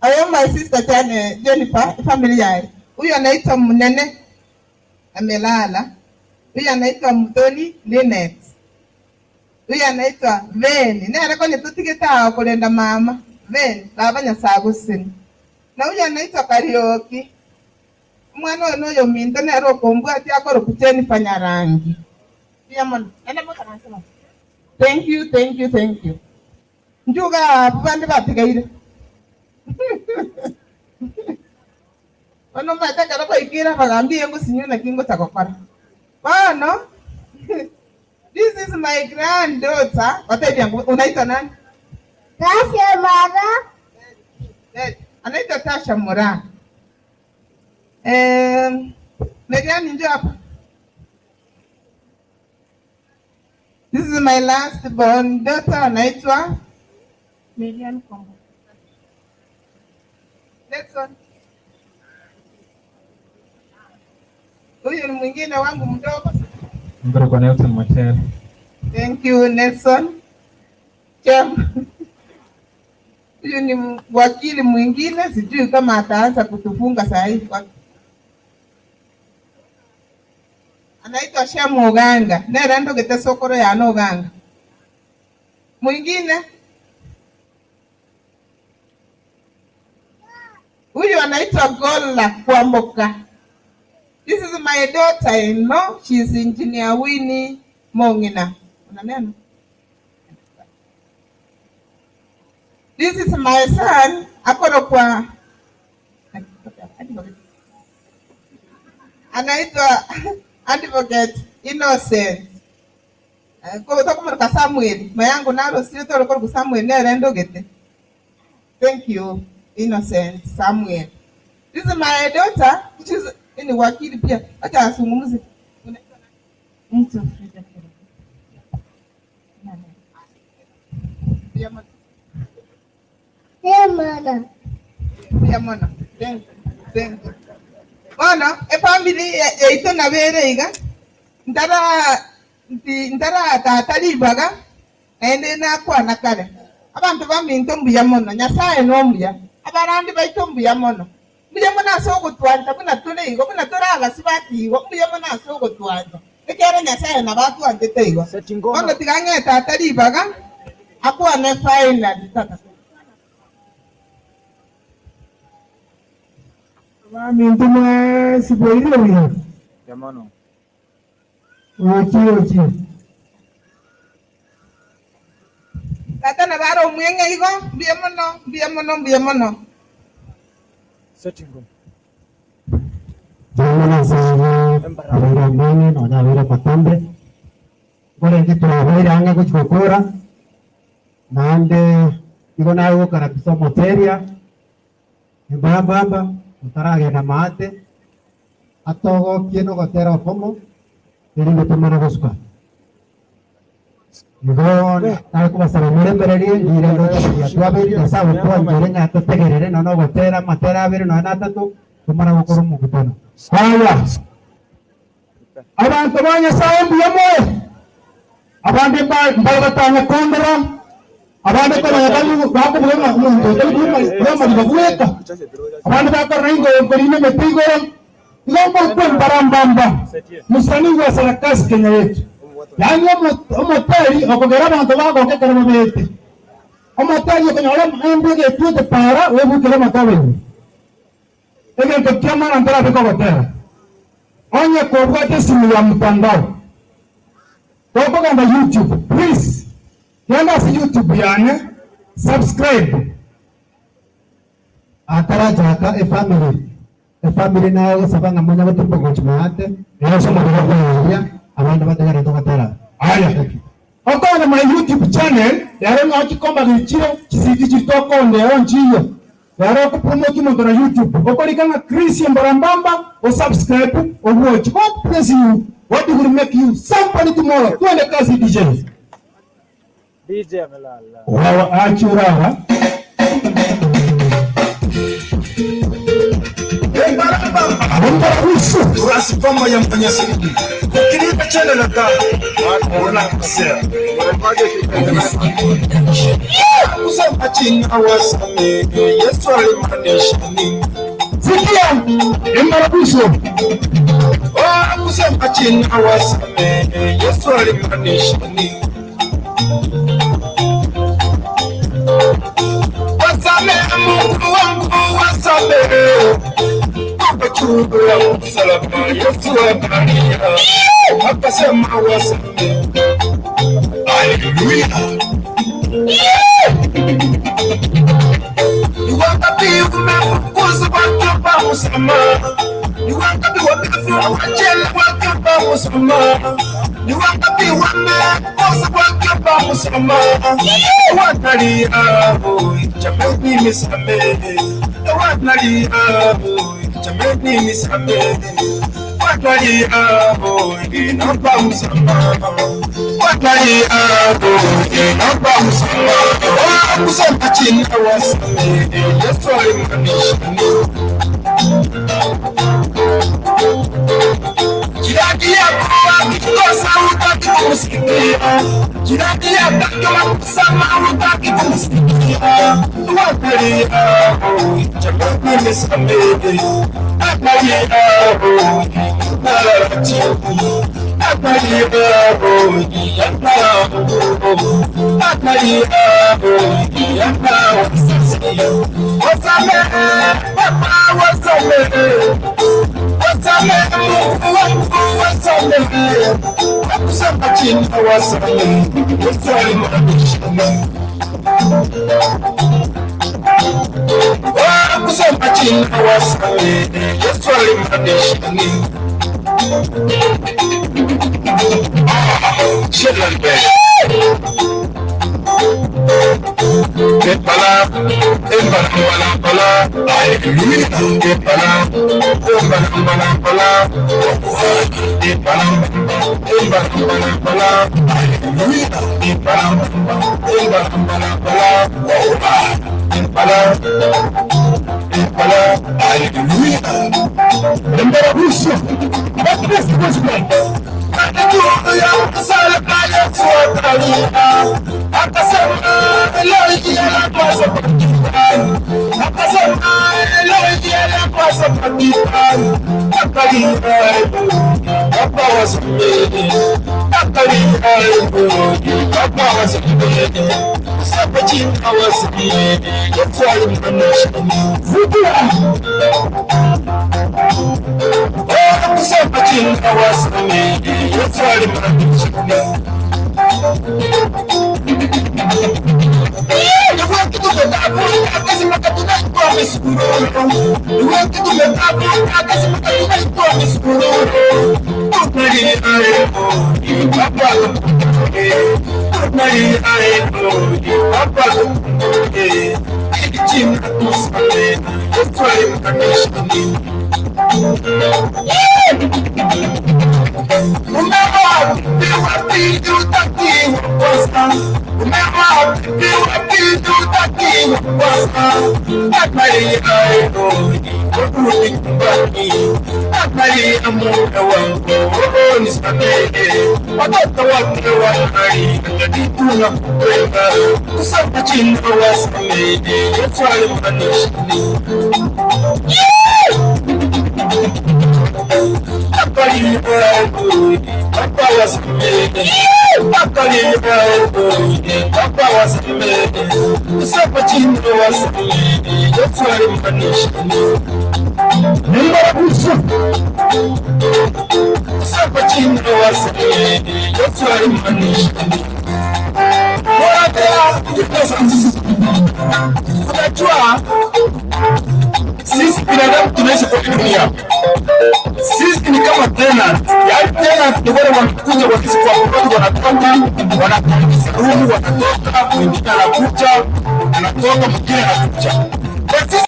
Aye my sister Jane, Jennifer, efamily yaye. Huyu anaitwa Munene amelala. Huyu anaitwa Muthoni Linet. Huyu anaitwa Veni. Nere konya totigete aa korenda mama. Veni, baba Nyasaye agosesenie. Na huyu anaitwa Karioki. Omwana oyo noyominto nere okombwatia akorokwa Jennifer Nyarangi. Mbuya mono. Naende moikaranse mono. Thank you, thank you, thank you. Inchuo iga abwo bande batigaire. Bono omanyete ekero baikire abagambi eye ngosinywa naki ngocha gokora. Bono, this is my granddaughter, gotebia ng'o unaitwa nani? Tasha Mara. Anaitwa Tasha Mura. Eh, Merian njoo hapa. This is my last born daughter anaitwa Merian Kombo. Next one. Huyu ni mwingine wangu mdogo. Ngoro Nelson Machel. Thank you Nelson. Chem. Huyu ni wakili mwingine, sijui kama ataanza kutufunga saa hii. Anaitwa Shemu Oganga. Nera ndogete sokoro ya Oganga. Mwingine huyu anaitwa Gola Kwamboka. This is my daughter-in-law. She's Engineer Winnie Mongina. Una neno? This is my son akorokwa anaitwa Advocate Innocent. Ko tokumurika Samuel mayangu naro sio toro Samuel nere ndogete. Thank you Innocent Samuel. This is my daughter. She's ni wakili pia. Acha azungumze. Naitwa Frida Kirubi. Mwana. Ya mwana. Thank you. Thank you. Bono efamily yaito nabere iga ntara nti ntara tata ribaga naende nakwana kare abanto baminto mbuya mono nyasaye nomuya abarandi baito mbuya mono mbuya mono ase ogotwancha buna tore igo buna tore abasi batiigwa mbuya mono ase ogotwancha ekero nyasaye nabatwanchete igo bono tiga ng'e tata ribaga akwane finally tata. Baminto mwesi bwairire buya Yamono. ochi ochi Tata nabara omweng'e igo mbuya mono mbuya mono mbuya mono. Setting. Jamana sana abaira mbene nonya abaira matambe korenge twabaire ang'e gochi gokora naende igo naye gokarabisa omoteria embambamba otaragenda maate atogokie nogotera okomo erinde tomana gosuka igo naye kobasaba muremererie rire ndochiria twabere nyasaye otwanjere ng'a totegerere nonya ogotera amatera abere nonya na atato tomara gokora omokutano. Haya, abantu ba nyasaye mbuya moyo abandi mbali batanya kondera abandi komanya bakubuga omuntu otari bweka abandi bakorera ingoyo nkorine emete igoro igo nkorokwa embarambamba musanii wa sarakasi Kenya yetu yaani omoteri okogera abanto bagoka ekero babete omoteri okonyora embu egetwete para webukere amatobe igoro egento kia maana ntarabe kogotera onye kobwate esimu ya mtandao tokogenda YouTube please genda ase YouTube yane subscribe atarachaka efamily efamily nayo gosaba ng'a monya gotumba gochi maate ya abande bategere togotera. Aya okonde my YouTube channel yaro ng'ochikomba gichire chisidi chitokonde onchiyo yaro okupromote omonto na YouTube okorika ng'a Chris Embarambamba osubscribe obwochi. God bless you. God will make you somebody tomorrow. Twende kazi DJ. DJ amelala. Wawa achurara. Rasipama ya Mwenyezi Mungu. Ukilipa chele la taa, unakosea. Kusema chini wasamehe, Yesu alimaanisha nini? Sikia, Embarambamba. Oh, kusema chini wasamehe, Yesu alimaanisha nini? Wasamehe Mungu wangu, wasamehe. Chungu ya msalaba, Yesu akalia, akasema wasamehe. Haleluya. Ni wangapi umefukuza wakiomba msamaha? Ni wangapi wamefungwa jela wakiomba msamaha? Ni wangapi wamekosa wakiomba msamaha? Wanalia, jameni nisamehe. Wanalia, jameni nisamehe. Wanalia, naomba msamaha. Wanalia, naomba msamaha. Kusema chini wasamehe. Yesu alimaanisha Jirani yako akikosa hutaki kumsikia, jirani yako akikusema hutaki kumsikia. Angalia, jamani nisamehe. Angalia, taratibu. Angalia, angalia, wasamehe, Baba wasamehe. Wasamehe Mungu wangu, wasamehe. Nakusema chini wasamehe. Yesu alimaanisha kusema chini wasamehe. Yesu alimaanisha nini? Epala, embala, mbala, mbala, epala, embala, mbala, mbala, epala, embala, mbala, mbala, epala, embala, mbala, mbala, epala, epala, embala, buso, Watoto wake wanai tunakupenda, kusema chini wasamehe, Yesu alimaanisha Unajua sisi binadamu tunaishi kwa dunia. Sisi ni kama tenant. Yaani tenant ni wale wanakuja wakisi kwa plot, wanatoka, wanatoka room, wanatoka, mwingine anakuja, anatoka, mwingine anakuja. Kwa sisi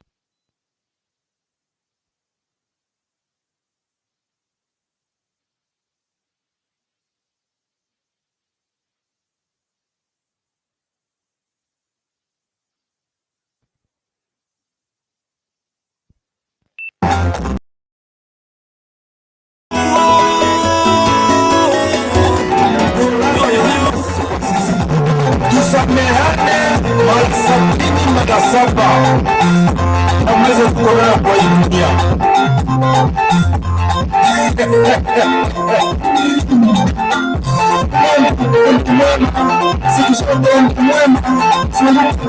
tusamehane mara 70 mara 7 na mweze kukomea kwa hii dunia. Mtu mwema siku zote, mtu mwema zunguka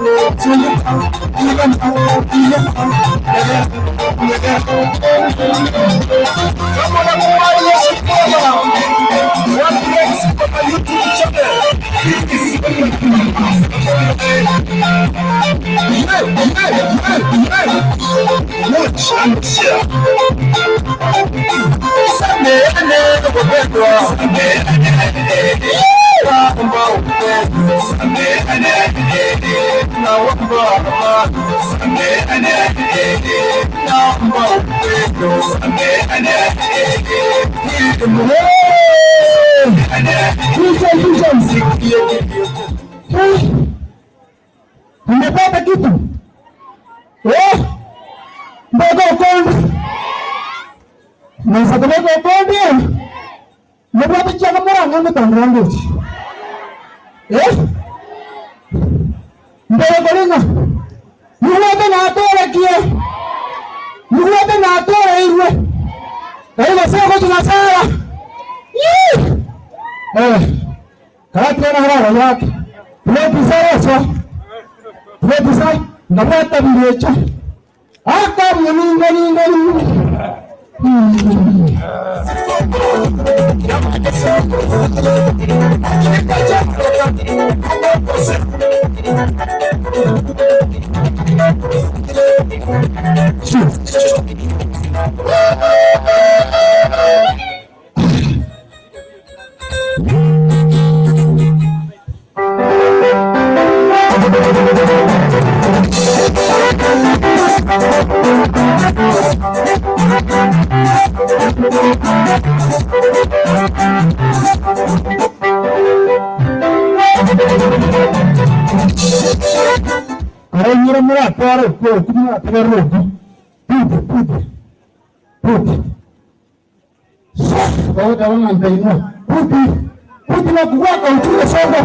kama unakubali Yesu Bwana, watu wengi kwa YouTube channel. Sameane Nimepata kitu eh, mbega ukondi nasakabeka ukondi nobwate chiaka moranga ngotandira ngochi eh, mbere koringa nigwate natorekie nigwate natoreirwe kaiga seko chinasara eh karatira na harara yake tuletisa tuletisa ngabwata birecha aka muninga ninga ninga Aranyura muratwara uko kumwatwara uko pude pude pude Bawuta wang'anta pude pude na kuwaka uchunge soko